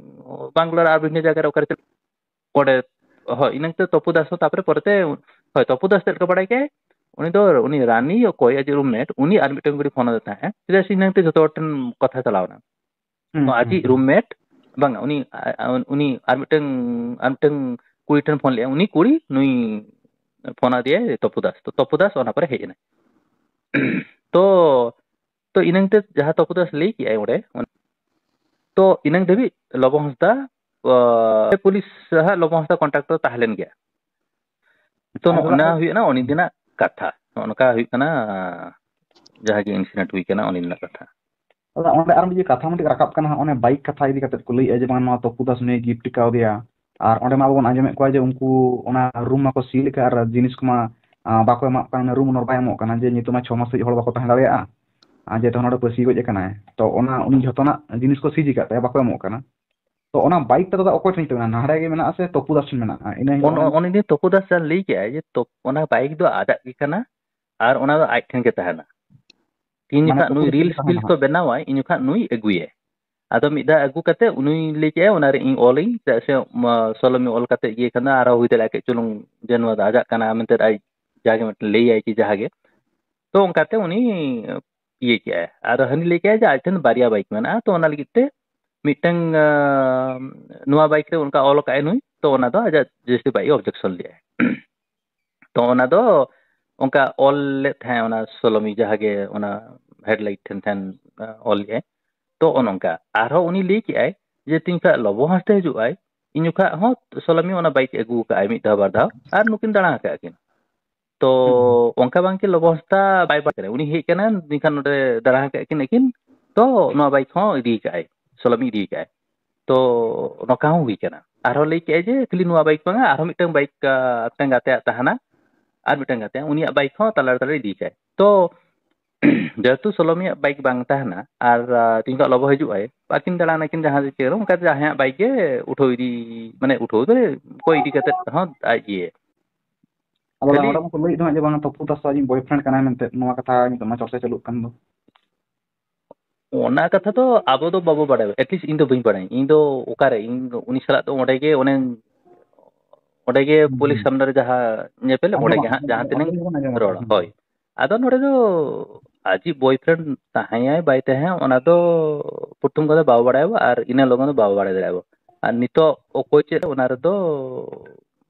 ᱵᱟᱝᱞᱳᱨ ᱟᱨ ᱵᱷᱤᱱᱟᱹ ᱡᱟᱭᱜᱟ ᱨᱮ, ᱚᱠᱟᱨᱮ ᱪᱮᱫ, ᱚᱸᱰᱮ, ᱦᱳᱭ, ᱤᱱᱟᱹᱝ ᱛᱮ ᱛᱚᱯᱩ ᱫᱟᱥ ᱦᱚᱸ, ᱛᱟᱯᱚᱨᱮ ᱯᱚᱨᱮᱛᱮ, ᱦᱳᱭ, ᱛᱚᱯᱩ ᱫᱟᱥ ᱪᱮᱫ ᱞᱮᱠᱟ ᱵᱟᱲᱟᱭ ᱠᱮᱫᱼᱟᱭ, ᱩᱱᱤ ᱫᱚ, ᱩᱱᱤ ᱨᱟᱱᱤ ᱚᱠᱚᱭ ᱟᱡᱤᱡ roommate, ᱩᱱᱤ ᱟᱨ ᱢᱤᱫᱴᱮᱱ ᱠᱩᱲᱤ ᱯᱷᱳᱱ ᱟᱫᱮ ᱛᱟᱦᱮᱸᱫ, ᱪᱮᱫᱟᱜ ᱥᱮ ᱤᱱᱟᱹᱝ ᱛᱮ ᱡᱚᱛᱚ ᱦᱚᱲ ᱴᱷᱮᱱ ᱠᱟᱛᱷᱟ ᱪᱟᱞᱟᱣ ᱮᱱᱟ᱾ ᱦᱩᱸ, ᱛᱚ ᱦᱩᱸ, ᱟᱡᱤᱡ ᱦᱩᱸ᱾ Roommate, ᱵᱟᱝᱟ, ᱩᱱᱤ, ᱟ-, ᱟ-, ᱩᱱᱤ ᱟᱨ ᱢᱤᱫᱴᱟᱝ, ᱟᱨ ᱢᱤᱫᱴᱟᱝ ᱠᱩᱲᱤ ᱴᱷᱮᱱ ᱯᱷᱳᱱ ᱞᱮᱜᱼᱟ, ᱩᱱᱤ ᱠᱩᱲᱤ ᱱᱩᱭ ᱯᱷᱳᱱ ᱟᱫᱮᱭᱟᱭ ᱛᱚᱯᱩ ᱫᱟᱥ, ᱛᱚ ᱛᱚᱯᱩ ᱫᱟᱥ ᱚᱱᱟ ᱯᱚᱨᱮ ᱦᱮᱡ ᱮᱱᱟᱭ᱾ ᱛᱚ, ᱛᱚ ᱤᱱᱟᱹᱝ ᱛᱮ ᱡᱟᱦᱟᱸ ᱛᱚᱯᱩ ᱫᱟᱥ ᱞᱟᱹᱭ ᱠᱮᱜᱼᱟᱭ ᱚᱸᱰᱮ, ᱛᱚ ᱤᱱᱟᱹᱝ ᱫᱷᱟᱹᱵᱤᱡ ᱞᱚᱵᱚ ᱦᱟᱸᱥᱫᱟ, ᱟ, ᱯᱩᱞᱤᱥ ᱥᱟᱦᱟᱜ ᱞᱚᱵᱚ ᱦᱟᱸᱥᱫᱟ contact ᱨᱮ ᱛᱟᱦᱮᱸ ᱞᱮᱱ ᱜᱮᱭᱟ᱾ ᱛᱚ ᱟᱫᱚ ᱱᱚᱜᱼᱚ ᱱᱟ ᱫᱟᱫᱟ, ᱦᱩᱭᱩᱜ ᱠᱟᱱᱟ ᱩᱱᱤ ᱦᱩᱸ᱾ ᱫᱤᱱᱟᱜ ᱠᱟᱛᱷᱟ, ᱱᱚᱜᱼᱚ ᱱᱚᱝᱠᱟ ᱦᱩᱭᱩᱜ ᱠᱟᱱᱟ, ᱡᱟᱦᱟᱸ ᱜᱮ incident ᱦᱩᱭ ᱠᱟᱱᱟ ᱩᱱ ᱫᱤᱱᱟᱜ ᱠᱟᱛᱷᱟ᱾ ᱟᱫᱚ ᱚᱸᱰᱮ ᱟᱨ ᱢᱤᱫᱴᱤᱡ ᱠᱟᱛᱷᱟ ᱢᱤᱫᱴᱤᱡ ᱨᱟᱠᱟᱵ ᱠᱟᱱᱟ, ᱦᱟᱸᱜ ᱚᱱᱮ bike ᱠᱟᱛᱷᱟ ᱤᱫᱤ ᱠᱟᱛᱮᱫ ᱠᱚ ᱞᱟᱹᱭᱮᱫᱼᱟ ᱡᱮ ᱵᱟᱝ ᱱᱚᱣᱟ ᱛᱚᱯᱩ ᱫᱟᱥ ᱱᱩᱭ gift ᱠᱟᱣᱫᱮᱭᱟ᱾ ᱟᱨ ᱚᱸᱰᱮ ᱢᱟ ᱟᱵᱚ ᱵᱚᱱ ᱟᱸᱡᱚᱢᱮᱫ ᱠᱚᱣᱟ ᱡᱮ ᱩᱱᱠᱩ ᱚᱱᱟ room ᱢᱟᱠᱚ seal ᱟᱠᱟᱫ ᱟᱨ ᱡᱤᱱᱤᱥ ᱠᱚᱢᱟ, ᱟ, ᱵᱟᱠᱚ ᱮᱢᱟᱜ ᱠᱟᱱᱟ, room owner ᱵᱟᱭ ᱮᱢᱚᱜ ᱠᱟᱱᱟ, ᱡᱮ ᱱᱤᱛᱚᱜ ᱢᱟ ᱪᱷᱚ ᱢᱟᱥ ᱦᱟᱹᱵᱤᱡ ᱦᱚᱲ ᱵᱟᱠᱚ ᱛᱟᱦᱮᱸ ᱫᱟᱲᱮᱭᱟᱜᱼᱟ, ᱟᱨ ᱡᱮᱦᱮᱛᱩ ᱱᱚᱰᱮ ᱯᱟᱹᱥᱤ ᱜᱚᱡ ᱟᱠᱟᱱᱟᱭ᱾ ᱛᱚ ᱚᱱᱟ ᱩᱱᱤ ᱡᱷᱚᱛᱚᱱᱟᱜ ᱡᱤᱱᱤᱥ ᱠᱚ seize ᱟᱠᱟᱫ ᱛᱟᱭᱟ, ᱵᱟᱠᱚ ᱮᱢᱚᱜ ᱠᱟᱱᱟ᱾ ᱛᱚ ᱚᱱᱟ bike ᱫᱚ ᱫᱟᱫᱟ ᱚᱠᱚᱭ ᱴᱷᱮᱱ ᱪᱚ ᱢᱮᱱᱟᱜᱼᱟ, ᱱᱟᱦᱟᱲᱟ ᱜᱮ ᱢᱮᱱᱟᱜᱼᱟ ᱥᱮ ᱛᱚᱯᱩ ᱫᱟᱥ ᱴᱷᱮᱱ ᱢᱮᱱᱟᱜᱼᱟ? ᱤᱱᱟᱹ ᱦᱤᱞᱳᱜ ᱚᱱ-, ᱚᱱᱟ ᱚᱱ-, ᱩᱱᱤ ᱛᱚᱯᱩ ᱫᱟᱥ ᱡᱟᱦᱟᱸ ᱞᱟᱹᱭ ᱠᱮᱜᱼᱟᱭ ᱡᱮ ᱛᱚ-, ᱚᱱᱟ bike ᱫᱚ ᱟᱡᱟᱜ ᱜᱮ ᱠᱟᱱᱟ, ᱟᱨ ᱚᱱᱟ ᱫᱚ ᱟᱡ ᱴᱷᱮᱱ ᱜᱮ ᱛᱟᱦᱮᱱᱟ᱾ ᱛᱤᱱ ᱢᱟᱱᱮ ᱡᱚᱠᱷᱟᱜ ᱱᱩᱭ ᱯᱩᱠᱷᱨᱤ ᱨᱤᱞᱥ ᱛᱟᱦᱮᱱᱟ ᱯᱷᱤᱞᱥ ᱦᱟᱸᱜ᱾ ᱠᱚ ᱵᱮᱱᱟᱣᱟᱭ, ᱤᱱ ᱡᱚᱠᱷᱟᱜ ᱱᱩᱭ ᱟᱹᱜᱩᱭᱟᱭ᱾ ᱟᱫᱚ ᱢᱤᱫ ᱫᱷᱟᱣ ᱟᱹᱜᱩ ᱠᱟᱛᱮ ᱩᱱᱤ ᱞᱟᱹᱭ ᱠᱮᱜᱼᱟᱭ, "ᱚᱱᱟ ᱨᱮ ᱤᱧ ᱚᱞᱤᱧ, ᱪᱮᱫᱟᱜ ᱥᱮ, ᱢᱟ, ᱥᱚᱞᱚᱢᱤ ᱚᱞ ᱠᱟᱛᱮ ᱤᱭᱟᱹ ᱠᱷᱟᱱ ᱫᱚ ᱟᱨᱦᱚᱸ ᱦᱩᱭ ᱫᱟᱲᱮᱭᱟᱜᱼᱟ ᱠᱟᱹᱡ ᱪᱩᱞᱩᱝ ᱡᱮ ᱱᱚᱣᱟ ᱫᱚ ᱟᱡᱟᱜ ᱠᱟᱱᱟ ᱢᱮᱱᱛᱮ ᱟᱡ ᱡᱟᱦᱟᱸ ᱜᱮ ᱢᱤᱫᱴᱮᱱ ᱞᱟᱹᱭᱟᱭ ᱠᱤ ᱡᱟᱦᱟᱸ ᱜᱮ᱾" ᱛᱚ ᱚᱱᱠᱟᱛᱮ ᱩᱱᱤ ᱤᱭᱟᱹ ᱠᱮᱜᱼᱟᱭ᱾ ᱟᱨ ᱦᱟᱹᱱᱤ ᱞᱟᱹᱭ ᱠᱮᱜᱼᱟᱭ ᱡᱮ ᱟᱡ ᱴᱷᱮᱱ ᱵᱟᱨᱭᱟ ᱵᱟᱭᱤᱠ ᱢᱮᱱᱟᱜᱼᱟ, ᱛᱚ ᱚᱱᱟ ᱞᱟᱹᱜᱤᱫ ᱛᱮ ᱢᱤᱫᱴᱟᱝ, ᱟᱸ, ᱱᱚᱣᱟ ᱵᱟᱭᱤᱠ ᱨᱮ ᱚᱱᱠᱟ ᱚᱞ ᱠᱟᱜᱼᱟᱭ ᱱᱩᱭ, ᱛᱚ ᱚᱱᱟ ᱫᱚ ᱟᱡᱟᱜ ᱡᱟᱹᱥᱛᱤ ᱵᱟᱭᱤᱠ ᱚᱵᱡᱮᱠᱥᱚᱱ ᱞᱮᱜᱼᱟᱭ᱾ ᱛᱚ ᱚᱱᱟ ᱫᱚ ᱚᱱᱠᱟ ᱚᱞ ᱞᱮᱫ ᱛᱟᱦᱮᱸᱫ ᱚᱱᱟ ᱥᱚᱞᱚᱢᱤ ᱡᱟᱦᱟᱸ ᱜᱮ ᱚᱱᱟ ᱦᱮᱰᱞᱟᱭᱤᱴ ᱴᱷᱮᱱ ᱛᱟᱦᱮᱱ, ᱟᱸ, ᱚᱞ ᱞᱮᱜᱼᱟᱭ᱾ ᱛᱚ ᱚᱱ ᱚᱱᱠᱟ ᱟᱨᱦᱚᱸ ᱩᱱᱤ ᱞᱟᱹᱭ ᱠᱮᱜᱼᱟᱭ ᱡᱮ ᱛᱤᱱ ᱡᱚᱠᱷᱟᱜ ᱞᱚᱵᱚ ᱦᱟᱸᱥᱫᱟ ᱦᱤᱡᱩᱜ ᱟᱭ, ᱤᱧ ᱡᱚᱠᱷᱟᱜ ᱦᱚᱸ ᱥᱚᱞᱚᱢᱤ ᱚᱱᱟ ᱵᱟᱭᱤᱠ ᱟᱹᱜᱩ ᱠᱟᱜᱼᱟᱭ ᱢᱤᱫ ᱫᱷᱟᱣ ᱵᱟᱨ ᱫᱷᱟᱣ, ᱟᱨ ᱱᱩᱠᱤᱱ ᱫᱟᱬᱟ ᱟᱠᱟᱫ ᱠᱤᱱ᱾ ᱛᱚ ᱦᱩᱸ᱾ ᱚᱱᱠᱟ ᱵᱟᱝ ᱠᱤ ᱞᱚᱵᱚ ᱦᱟᱸᱥᱫᱟ ᱵᱟᱭ ᱵᱟᱲᱟᱭ ᱠᱟᱱᱟ, ᱩᱱᱤ ᱦᱮᱡ ᱠᱟᱱᱟ, ᱢᱮᱱᱠᱷᱟᱱ ᱱᱚᱰᱮ ᱫᱟᱬᱟ ᱟᱠᱟᱫ ᱠᱤᱱ ᱟᱹᱠᱤᱱ, ᱛᱚ ᱱᱚᱣᱟ ᱵᱟᱭᱤᱠ ᱦᱚᱸ ᱤᱫᱤ ᱠᱟᱜᱼᱟᱭ, ᱥᱚᱞᱚᱢᱤ ᱤᱫᱤ ᱠᱟᱜᱼᱟᱭ᱾ ᱛᱚ ᱱᱚᱝᱠᱟ ᱦᱚᱸ ᱦᱩᱭ ᱠᱟᱱᱟ᱾ ᱟᱨᱦᱚᱸ ᱞᱟᱹᱭ ᱠᱮᱜᱼᱟᱭ ᱡᱮ ᱠᱷᱟᱹᱞᱤ ᱱᱚᱣᱟ ᱵᱟᱭᱤᱠ ᱵᱟᱝᱟ, ᱟᱨᱦᱚᱸ ᱢᱤᱫᱴᱟᱝ ᱵᱟᱭᱤᱠ, ᱟ, ᱢᱤᱫᱴᱟᱝ ᱜᱟᱛᱮᱭᱟᱜ ᱛᱟᱦᱮᱱᱟ, ᱟᱨ ᱢᱤᱫᱴᱟᱝ ᱜᱟᱛᱮ, ᱩᱱᱤᱭᱟᱜ ᱵᱟᱭᱤᱠ ᱦᱚᱸ ᱛᱟᱞᱟ ᱨᱮ ᱛᱟᱞᱟ ᱨᱮ ᱤᱫᱤ ᱠᱟᱜᱼᱟᱭ᱾ ᱛᱚ ᱡᱮᱦᱮᱛᱩ ᱥᱚᱞᱚᱢᱤᱭᱟᱜ ᱵᱟᱭᱤᱠ ᱵᱟᱝ ᱛᱟᱦᱮᱱᱟ, ᱟᱨ, ᱟ, ᱛᱤᱦᱤᱧ ᱠᱷᱚᱱ ᱞᱚᱵᱚ ᱦᱤᱡᱩᱜ ᱟᱭ, ᱟᱹᱠᱤᱱ ᱫᱟᱬᱟᱱ ᱟᱹᱠᱤᱱ ᱡᱟᱦᱟᱸ ᱪᱤᱠᱟᱹ, ᱚᱱᱠᱟ ᱡᱟᱦᱟᱸᱭᱟᱜ ᱵᱟᱭᱤᱠ ᱜᱮ ᱩᱴᱷᱟᱹᱣ ᱤᱫᱤ, ᱢᱟᱱᱮ ᱩᱴᱷᱟᱹᱣ ᱫᱚ ᱠᱚᱭ ᱤᱫᱤ ᱠᱟᱛᱮ ᱦᱚᱸ ᱟᱡ ᱜᱮ᱾ ᱟᱫᱚ ᱠᱷᱟᱹᱞᱤ ᱦᱚᱲ ᱢᱟᱠᱚ ᱞᱟᱹᱭᱮᱫ ᱫᱚ ᱦᱟᱸᱜ ᱡᱮ ᱵᱟᱝ ᱛᱚᱯᱩ ᱫᱟᱥ ᱫᱚ ᱟᱡᱤᱡ ᱵᱚᱭᱯᱷᱨᱮᱱᱰ ᱠᱟᱱᱟᱭ ᱢᱮᱱᱛᱮ, ᱱᱚᱣᱟ ᱠᱟᱛᱷᱟ ᱱᱤᱛᱚᱜ ᱢᱟ ᱪᱚᱨᱪᱟ ᱪᱟᱹᱞᱩᱜ ᱠᱟᱱ ᱫᱚ᱾ ᱚᱱᱟ ᱠᱟᱛᱷᱟ ᱫᱚ ᱟᱵᱚ ᱫᱚ ᱵᱟᱵᱚ ᱵᱟᱲᱟᱭᱟ, at least ᱤᱧ ᱫᱚ ᱵᱟᱹᱧ ᱵᱟᱲᱟᱭᱟ᱾ ᱤᱧ ᱫᱚ ᱚᱠᱟᱨᱮ, ᱤᱧ ᱫᱚ ᱩᱱᱤ ᱥᱟᱞᱟᱜ ᱫᱚ ᱚᱸᱰᱮ ᱜᱮ, ᱚᱱᱮ ᱚᱸᱰᱮ ᱜᱮ ᱦᱩᱸ, ᱯᱩᱞᱤᱥ ᱦᱩᱸ᱾ ᱥᱟᱢᱱᱟ ᱨᱮ ᱡᱟᱦᱟᱸ ᱧᱮᱯᱮᱞ, ᱚᱸᱰᱮ ᱟᱸᱡᱚᱢᱚᱜ ᱜᱮ ᱠᱟᱱᱟ, ᱦᱟᱸᱜ ᱡᱟᱦᱟᱸ ᱟᱸᱡᱚᱢᱚᱜ ᱛᱤᱱᱟᱹᱝ ᱠᱟᱱᱟ, ᱟᱸᱡᱚᱢᱚᱜ ᱨᱚᱲ, ᱠᱟᱱᱟ᱾ ᱦᱳᱭ᱾ ᱟᱫᱚ ᱱᱚᱰᱮ ᱫᱚ ᱟᱡᱤᱡ ᱵᱚᱭᱯᱷᱨᱮᱱᱰ ᱛᱟᱦᱮᱸᱭᱟᱭ ᱵᱟᱭ ᱛᱟᱦᱮᱸᱭᱟ, ᱚᱱᱟ ᱫᱚ ᱯᱨᱚᱛᱷᱚᱢ ᱠᱟᱛᱷᱟ ᱵᱟᱵᱚ ᱵᱟᱲᱟᱭᱟᱵᱚ, ᱟᱨ ᱤᱱᱟᱹ ᱞᱚᱜᱚᱱ ᱫᱚ ᱵᱟᱵᱚ ᱵᱟᱲᱟᱭ ᱫᱟᱲᱮᱭᱟᱜᱼᱟ ᱵᱚ᱾ ᱟᱨ ᱱᱤᱛᱚᱜ ᱚᱠᱚᱭ ᱪᱮᱫ, ᱚᱱᱟ ᱨᱮᱫᱚ,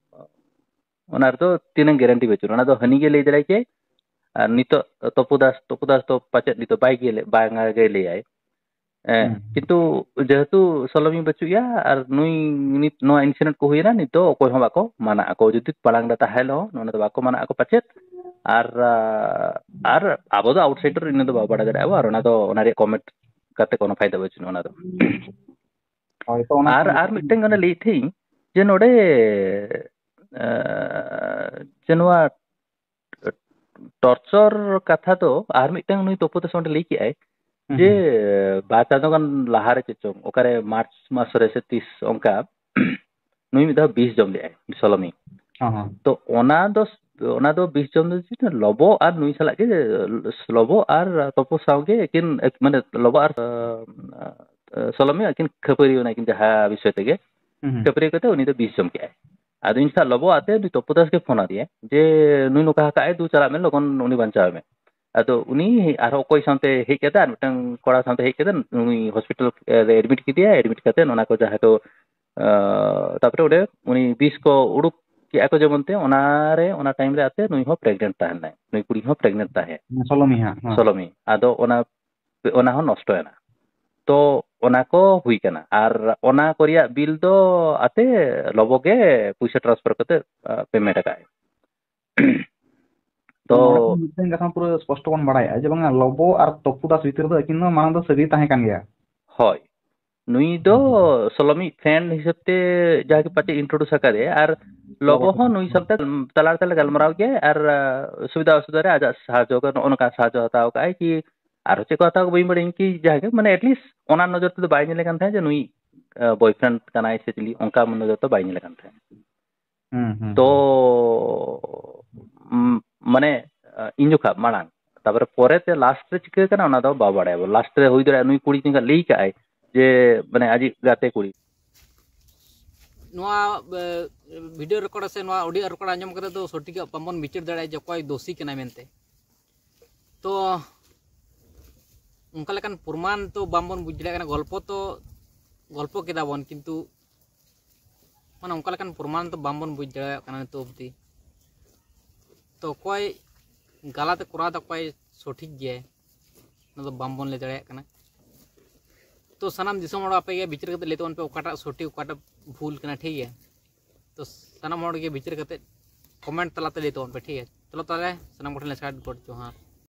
ᱚᱱᱟ ᱨᱮᱫᱚ ᱛᱤᱱᱟᱹᱝ ᱜᱮᱨᱮᱱᱴᱤ ᱵᱟᱹᱪᱩᱜᱼᱟ, ᱚᱱᱟ ᱫᱚ ᱦᱟᱹᱱᱤ ᱜᱮ ᱞᱟᱹᱭ ᱫᱟᱲᱮᱭᱟᱜ ᱜᱮᱭᱟᱭ᱾ ᱟᱨ ᱱᱤᱛᱚᱜ ᱛᱚᱯᱩ ᱫᱟᱥ, ᱛᱚᱯᱩ ᱫᱟᱥ ᱫᱚ ᱯᱟᱪᱮᱫ ᱱᱤᱛᱚᱜ ᱵᱟᱭ ᱜᱮ ᱞᱟᱹᱭ, ᱵᱟᱝ ᱜᱮ ᱞᱟᱹᱭᱟᱭ᱾ ᱦᱮᱸ, ᱦᱩᱸ᱾ ᱠᱤᱱᱛᱩ ᱡᱮᱦᱮᱛᱩ ᱥᱚᱞᱚᱢᱤ ᱵᱟᱹᱪᱩᱜ ᱭᱟ ᱟᱨ ᱱᱩᱭ, ᱱᱤᱛ ᱱᱚᱣᱟ ᱤᱱᱥᱤᱰᱮᱱᱴ ᱠᱚ ᱦᱩᱭᱮᱱᱟ, ᱱᱤᱛ ᱫᱚ ᱚᱠᱚᱭ ᱦᱚᱸ ᱵᱟᱠᱚ ᱢᱟᱱᱟᱜ ᱟᱠᱚ, ᱡᱩᱫᱤ ᱢᱟᱲᱟᱝ ᱨᱮ ᱛᱟᱦᱮᱸ ᱞᱮᱦᱚᱸ ᱱᱚᱰᱮ ᱫᱚ ᱵᱟᱠᱚ ᱢᱟᱱᱟᱜ ᱟᱠᱚ ᱯᱟᱪᱮᱫ᱾ ᱟᱨ, ᱟᱨ ᱟᱵᱚ ᱫᱚ ᱟᱣᱩᱴᱥᱟᱭᱤᱰᱟᱨ, ᱤᱱᱟᱹ ᱫᱚ ᱵᱟᱵᱚ ᱵᱟᱲᱟᱭ ᱫᱟᱲᱮᱭᱟᱜᱼᱟ ᱵᱚ, ᱟᱨ ᱚᱱᱟ ᱫᱚ, ᱚᱱᱟ ᱨᱮᱭᱟᱜ ᱠᱚᱢᱮᱱᱴ ᱠᱟᱛᱮ ᱠᱳᱱᱳ ᱯᱷᱟᱭᱫᱟ ᱵᱟᱹᱪᱩᱜᱼᱟ ᱚᱱᱟ ᱫᱚ᱾ ᱦᱳᱭ, ᱛᱚ ᱚᱱᱟ ᱟᱨ, ᱠᱷᱟᱱ ᱟᱨ ᱢᱤᱫᱴᱟᱝ ᱜᱟᱱ ᱞᱟᱹᱭᱮᱫ ᱛᱟᱦᱮᱸᱧ ᱡᱮ ᱱᱚᱰᱮ, ᱮ, ᱡᱮ ᱱᱚᱣᱟ ᱴᱚᱨᱪᱚᱨ ᱠᱟᱛᱷᱟ ᱫᱚ ᱟᱨ ᱢᱤᱫᱴᱟᱝ ᱱᱩᱭ ᱛᱚᱯᱩ ᱫᱟᱥ ᱚᱸᱰᱮ ᱞᱟᱹᱭ ᱠᱮᱜᱼᱟᱭ ᱦᱩᱸ, ᱡᱮ ᱦᱩᱸ᱾ ᱵᱟᱨ ᱪᱟᱸᱫᱳ ᱜᱟᱱ ᱞᱟᱦᱟᱨᱮ ᱪᱮᱫ ᱪᱚᱝ, ᱚᱠᱟᱨᱮ ᱢᱟᱨᱪ ᱢᱟᱥ ᱨᱮ ᱥᱮ ᱛᱤᱥ ᱚᱱᱠᱟ, ᱱᱩᱭ ᱢᱤᱫ ᱫᱷᱟᱣ ᱵᱤᱥ ᱡᱚᱢ ᱞᱮᱜᱼᱟᱭ, ᱥᱚᱞᱚᱢᱤ᱾ ᱦᱚᱸ, ᱦᱚᱸ᱾ ᱛᱚ ᱚᱱᱟ ᱫᱚ ᱚᱱᱟ ᱫᱚ ᱵᱤᱥ ᱡᱚᱢ ᱫᱚ ᱪᱮᱫ, ᱞᱚᱵᱚ ᱟᱨ ᱱᱩᱭ ᱥᱟᱞᱟᱜ ᱜᱮ, ᱞᱚᱵᱚ ᱟᱨ ᱛᱚᱯᱩ ᱥᱟᱶ ᱜᱮ ᱮᱠᱤᱱ, ᱢᱟᱱᱮ ᱞᱚᱵᱚ ᱟᱨ ᱟᱸ, ᱥᱚᱞᱚᱢᱤ ᱟᱹᱠᱤᱱ ᱠᱷᱟᱹᱯᱟᱹᱨᱤ ᱚᱱᱟ ᱠᱤᱱ ᱡᱟᱦᱟᱸ ᱵᱤᱥᱚᱭ ᱛᱮᱜᱮ ᱦᱩᱸ, ᱦᱩᱸ᱾ ᱠᱷᱟᱹᱯᱟᱹᱨᱤ ᱠᱟᱛᱮ ᱩᱱᱤ ᱫᱚ ᱵᱤᱥ ᱡᱚᱢ ᱠᱮᱜᱼᱟᱭ᱾ ᱟᱫᱚ ᱤᱧ ᱥᱟᱞᱟᱜ ᱞᱚᱵᱚ ᱟᱛᱮ ᱩᱱᱤ ᱛᱚᱯᱩ ᱫᱟᱥ ᱜᱮ ᱯᱷᱳᱱ ᱟᱫᱮᱭᱟ ᱡᱮ, "ᱱᱩᱭ ᱱᱚᱝᱠᱟ ᱟᱠᱟᱜᱼᱟᱭ, ᱫᱩ ᱪᱟᱞᱟᱜ ᱢᱮ, ᱞᱚᱜᱚᱱ ᱩᱱᱤ ᱵᱟᱧᱪᱟᱣ ᱢᱮ᱾" ᱟᱫᱚ ᱩᱱᱤ ᱟᱨᱦᱚᱸ ᱚᱠᱚᱭ ᱥᱟᱶᱛᱮ ᱦᱮᱡ ᱠᱟᱛᱮ, ᱟᱨ ᱢᱤᱫᱴᱟᱝ ᱠᱚᱲᱟ ᱥᱟᱶᱛᱮ ᱦᱮᱡ ᱠᱟᱛᱮ ᱩᱱᱤ ᱦᱚᱥᱯᱤᱴᱟᱞ ᱨᱮ ᱮᱰᱢᱤᱴ ᱠᱮᱫᱮᱭᱟ᱾ ᱮᱰᱢᱤᱴ ᱠᱟᱛᱮ ᱚᱱᱟ ᱠᱚ ᱡᱟᱦᱟᱸ ᱠᱚ, ᱟᱸ, ᱛᱟᱯᱚᱨᱮ ᱚᱸᱰᱮ ᱩᱱᱤ ᱵᱤᱥ ᱠᱚ ᱩᱰᱩᱠ ᱠᱮᱜᱼᱟ ᱠᱚ ᱡᱮᱢᱚᱱ ᱛᱮ, ᱚᱱᱟᱨᱮ, ᱚᱱᱟ ᱴᱟᱭᱤᱢ ᱨᱮ ᱟᱛᱮ ᱱᱩᱭ ᱦᱚᱸ ᱯᱨᱮᱜᱱᱮᱱᱴ ᱛᱟᱦᱮᱸ ᱞᱮᱱᱟᱭ, ᱱᱩᱭ ᱠᱩᱲᱤ ᱦᱚᱸ ᱯᱨᱮᱜᱱᱮᱱᱴ ᱛᱟᱦᱮᱸ᱾ ᱥᱚᱞᱚᱢᱤ ᱦᱟᱸᱜ, ᱦᱮᱸ᱾ ᱥᱚᱞᱚᱢᱤ᱾ ᱟᱫᱚ ᱚᱱᱟ, ᱚᱱᱟ ᱦᱚᱸ ᱱᱚᱥᱴᱚᱭᱮᱱᱟ᱾ ᱛᱚ ᱚᱱᱟ ᱠᱚ ᱦᱩᱭ ᱠᱟᱱᱟ᱾ ᱟᱨ ᱚᱱᱟ ᱠᱚ ᱨᱮᱭᱟᱜ ᱵᱤᱞ ᱫᱚ ᱟᱛᱮ ᱞᱚᱵᱚ ᱜᱮ ᱯᱩᱭᱥᱟᱹ ᱴᱨᱟᱱᱥᱯᱷᱟᱨ ᱠᱟᱛᱮ, ᱟ, ᱯᱮᱢᱮᱱᱴ ᱟᱠᱟᱫ ᱟᱭ᱾ ᱛᱚ ᱱᱚᱰᱮ ᱠᱷᱚᱱ ᱢᱤᱫᱴᱟᱝ ᱠᱟᱛᱷᱟ ᱯᱩᱨᱟᱹ ᱥᱯᱚᱥᱴᱚ ᱵᱚᱱ ᱵᱟᱲᱟᱭᱟ ᱡᱮ ᱵᱟᱝᱟ, ᱞᱚᱵᱚ ᱟᱨ ᱛᱚᱯᱩ ᱫᱟᱥ ᱵᱷᱤᱛᱤᱨ ᱨᱮᱫᱚ ᱟᱹᱠᱤᱱ ᱫᱚ ᱢᱟᱲᱟᱝ ᱫᱚ ᱥᱟᱹᱜᱟᱹᱭ ᱛᱟᱦᱮᱸ ᱠᱟᱱ ᱜᱮᱭᱟ᱾ ᱦᱳᱭ, ᱱᱩᱭ ᱫᱚ ᱦᱩᱸ᱾ ᱥᱚᱞᱚᱢᱤᱡ ᱯᱷᱨᱮᱱᱰ ᱦᱤᱥᱟᱹᱵ ᱛᱮ ᱡᱟᱦᱟᱸ ᱜᱮ ᱯᱟᱪᱮ ᱤᱱᱴᱨᱳᱰᱩᱥ ᱟᱠᱟᱫᱮᱭᱟ, ᱟᱨ ᱞᱚᱵᱚ ᱞᱚᱵᱚ ᱦᱚᱸ ᱛᱟᱠᱚ᱾ ᱱᱩᱭ ᱦᱩᱸ᱾ ᱥᱟᱶᱛᱮ ᱛᱟᱞᱟ ᱛᱟᱞᱟ ᱜᱟᱞᱢᱟᱨᱟᱣ ᱜᱮᱭᱟᱭ, ᱟᱨ, ᱟ, ᱥᱩᱵᱤᱫᱷᱟ ᱚᱥᱩᱵᱤᱫᱷᱟ ᱨᱮ ᱟᱡᱟᱜ ᱥᱟᱦᱟᱡᱽᱡᱚ ᱠᱚ, ᱱᱚᱜᱼᱚ ᱱᱚᱝᱠᱟ ᱥᱟᱦᱟᱡᱽᱡᱚ ᱦᱟᱛᱟᱣ ᱠᱟᱜᱼᱟᱭ ᱠᱤ ᱟᱨᱦᱚᱸ ᱪᱮᱫ ᱠᱚ ᱦᱟᱛᱟᱣ ᱠᱚ ᱵᱟᱹᱧ ᱵᱟᱲᱟᱭᱟ, ᱤᱧ ᱠᱤ ᱡᱟᱦᱟᱸ ᱜᱮ, ᱢᱟᱱᱮ, ᱮᱴᱞᱤᱥᱴ ᱚᱱᱟ ᱱᱚᱡᱚᱨ ᱛᱮᱫᱚ ᱵᱟᱭ ᱧᱮᱞᱮ ᱠᱟᱱ ᱛᱟᱦᱮᱸᱫ ᱡᱮ ᱱᱩᱭ, ᱟ, ᱵᱚᱭᱯᱷᱨᱮᱱᱰ ᱠᱟᱱᱟᱭ ᱥᱮ ᱪᱤᱞᱤ, ᱚᱱᱠᱟ ᱱᱚᱡᱚᱨ ᱛᱮ ᱵᱟᱭ ᱧᱮᱞᱮ ᱠᱟᱱ ᱛᱟᱦᱮᱸᱫ᱾ ᱦᱩᱸ, ᱦᱩᱸ, ᱛᱚ, ᱦᱩᱸ᱾ ᱩᱢ, ᱢᱟᱱᱮ, ᱟ, ᱤᱧ ᱡᱚᱠᱷᱟ ᱢᱟᱲᱟᱝ, ᱛᱟᱯᱚᱨᱮ ᱯᱚᱨᱮ ᱛᱮ ᱞᱟᱥᱴ ᱨᱮ ᱪᱤᱠᱟᱹ ᱠᱟᱱᱟ ᱚᱱᱟ ᱫᱚ ᱵᱟᱵᱚ ᱵᱟᱲᱟᱭᱟ᱾ ᱞᱟᱥᱴ ᱨᱮ ᱦᱩᱭ ᱫᱟᱲᱮᱭᱟᱜᱼᱟ ᱱᱩᱭ ᱠᱩᱲᱤ ᱴᱷᱮᱱ ᱞᱟᱹᱭ ᱠᱟᱜᱼᱟᱭ ᱡᱮ, ᱢᱟᱱᱮ, ᱟᱡᱤᱡ ᱜᱟᱛᱮ ᱠᱩᱲᱤ᱾ ᱱᱚᱣᱟ, ᱮ, ᱵᱷᱤᱰᱤᱭᱳ ᱨᱮᱠᱚᱨᱰ ᱥᱮ ᱱᱚᱣᱟ ᱚᱰᱤᱭᱳ ᱨᱮᱠᱚᱨᱰ ᱟᱸᱡᱚᱢ ᱠᱟᱛᱮ ᱫᱚ ᱥᱚᱴᱷᱤᱠᱟᱜ ᱵᱟᱵᱚᱱ ᱵᱤᱪᱟᱹᱨ ᱫᱟᱲᱮᱭᱟᱜᱼᱟ ᱡᱮ ᱚᱠᱚᱭ ᱫᱳᱥᱤ ᱠᱟᱱᱟᱭ ᱢᱮᱱᱛᱮ᱾ ᱛᱚ ᱚᱱᱠᱟ ᱞᱮᱠᱟᱱ ᱯᱨᱚᱢᱟᱱ ᱛᱚ ᱵᱟᱝᱵᱚᱱ ᱵᱩᱡᱽ ᱫᱟᱲᱮᱭᱟᱜ ᱠᱟᱱᱟ᱾ ᱜᱚᱞᱯᱚ ᱛᱚ ᱜᱚᱞᱯᱚ ᱠᱮᱫᱟ ᱵᱚᱱ, ᱠᱤᱱᱛᱩ ᱢᱟᱱᱮ ᱚᱱᱠᱟ ᱞᱮᱠᱟᱱ ᱯᱨᱚᱢᱟᱱ ᱛᱚ ᱵᱟᱝᱵᱚᱱ ᱵᱩᱡᱽ ᱫᱟᱲᱮᱭᱟᱜ ᱠᱟᱱᱟ ᱱᱤᱛᱚᱜ ᱚᱵᱫᱤ᱾ ᱛᱚ ᱚᱠᱚᱭ ᱜᱟᱞᱟᱛ ᱮ ᱠᱚᱨᱟᱣ ᱮᱫᱟ, ᱚᱠᱚᱭ ᱥᱚᱴᱷᱤᱠ ᱜᱮᱭᱟᱭ, ᱚᱱᱟ ᱫᱚ ᱵᱟᱝᱵᱚᱱ ᱞᱟᱹᱭ ᱫᱟᱲᱮᱭᱟᱜ ᱠᱟᱱᱟ᱾ ᱛᱚ ᱥᱟᱱᱟᱢ ᱫᱤᱥᱚᱢ ᱦᱚᱲ ᱟᱯᱮ ᱜᱮ ᱵᱤᱪᱟᱹᱨ ᱠᱟᱛᱮ ᱞᱟᱹᱭ ᱛᱟᱵᱚᱱ ᱯᱮ ᱚᱠᱟᱴᱟᱜ ᱥᱚᱴᱷᱤᱠ, ᱚᱠᱟᱴᱟᱜ ᱵᱷᱩᱞ ᱠᱟᱱᱟ, ᱴᱷᱤᱠ ᱜᱮᱭᱟ? ᱛᱚ ᱥᱟᱱᱟᱢ ᱦᱚᱲ ᱜᱮ ᱵᱤᱪᱟᱹᱨ ᱠᱟᱛᱮ ᱠᱚᱢᱮᱱᱴ ᱛᱟᱞᱟᱛᱮ ᱞᱟᱹᱭ ᱛᱟᱵᱚᱱ ᱯᱮ, ᱴᱷᱤᱠ ᱜᱮᱭᱟ? ᱪᱚᱞᱚ ᱛᱟᱦᱚᱞᱮ ᱥᱟᱱᱟᱢ ᱠᱚᱴᱷᱮᱱ ᱞᱮ ᱥᱟᱭᱤᱰ ᱜᱚᱰ ᱡᱚᱦᱟᱨ᱾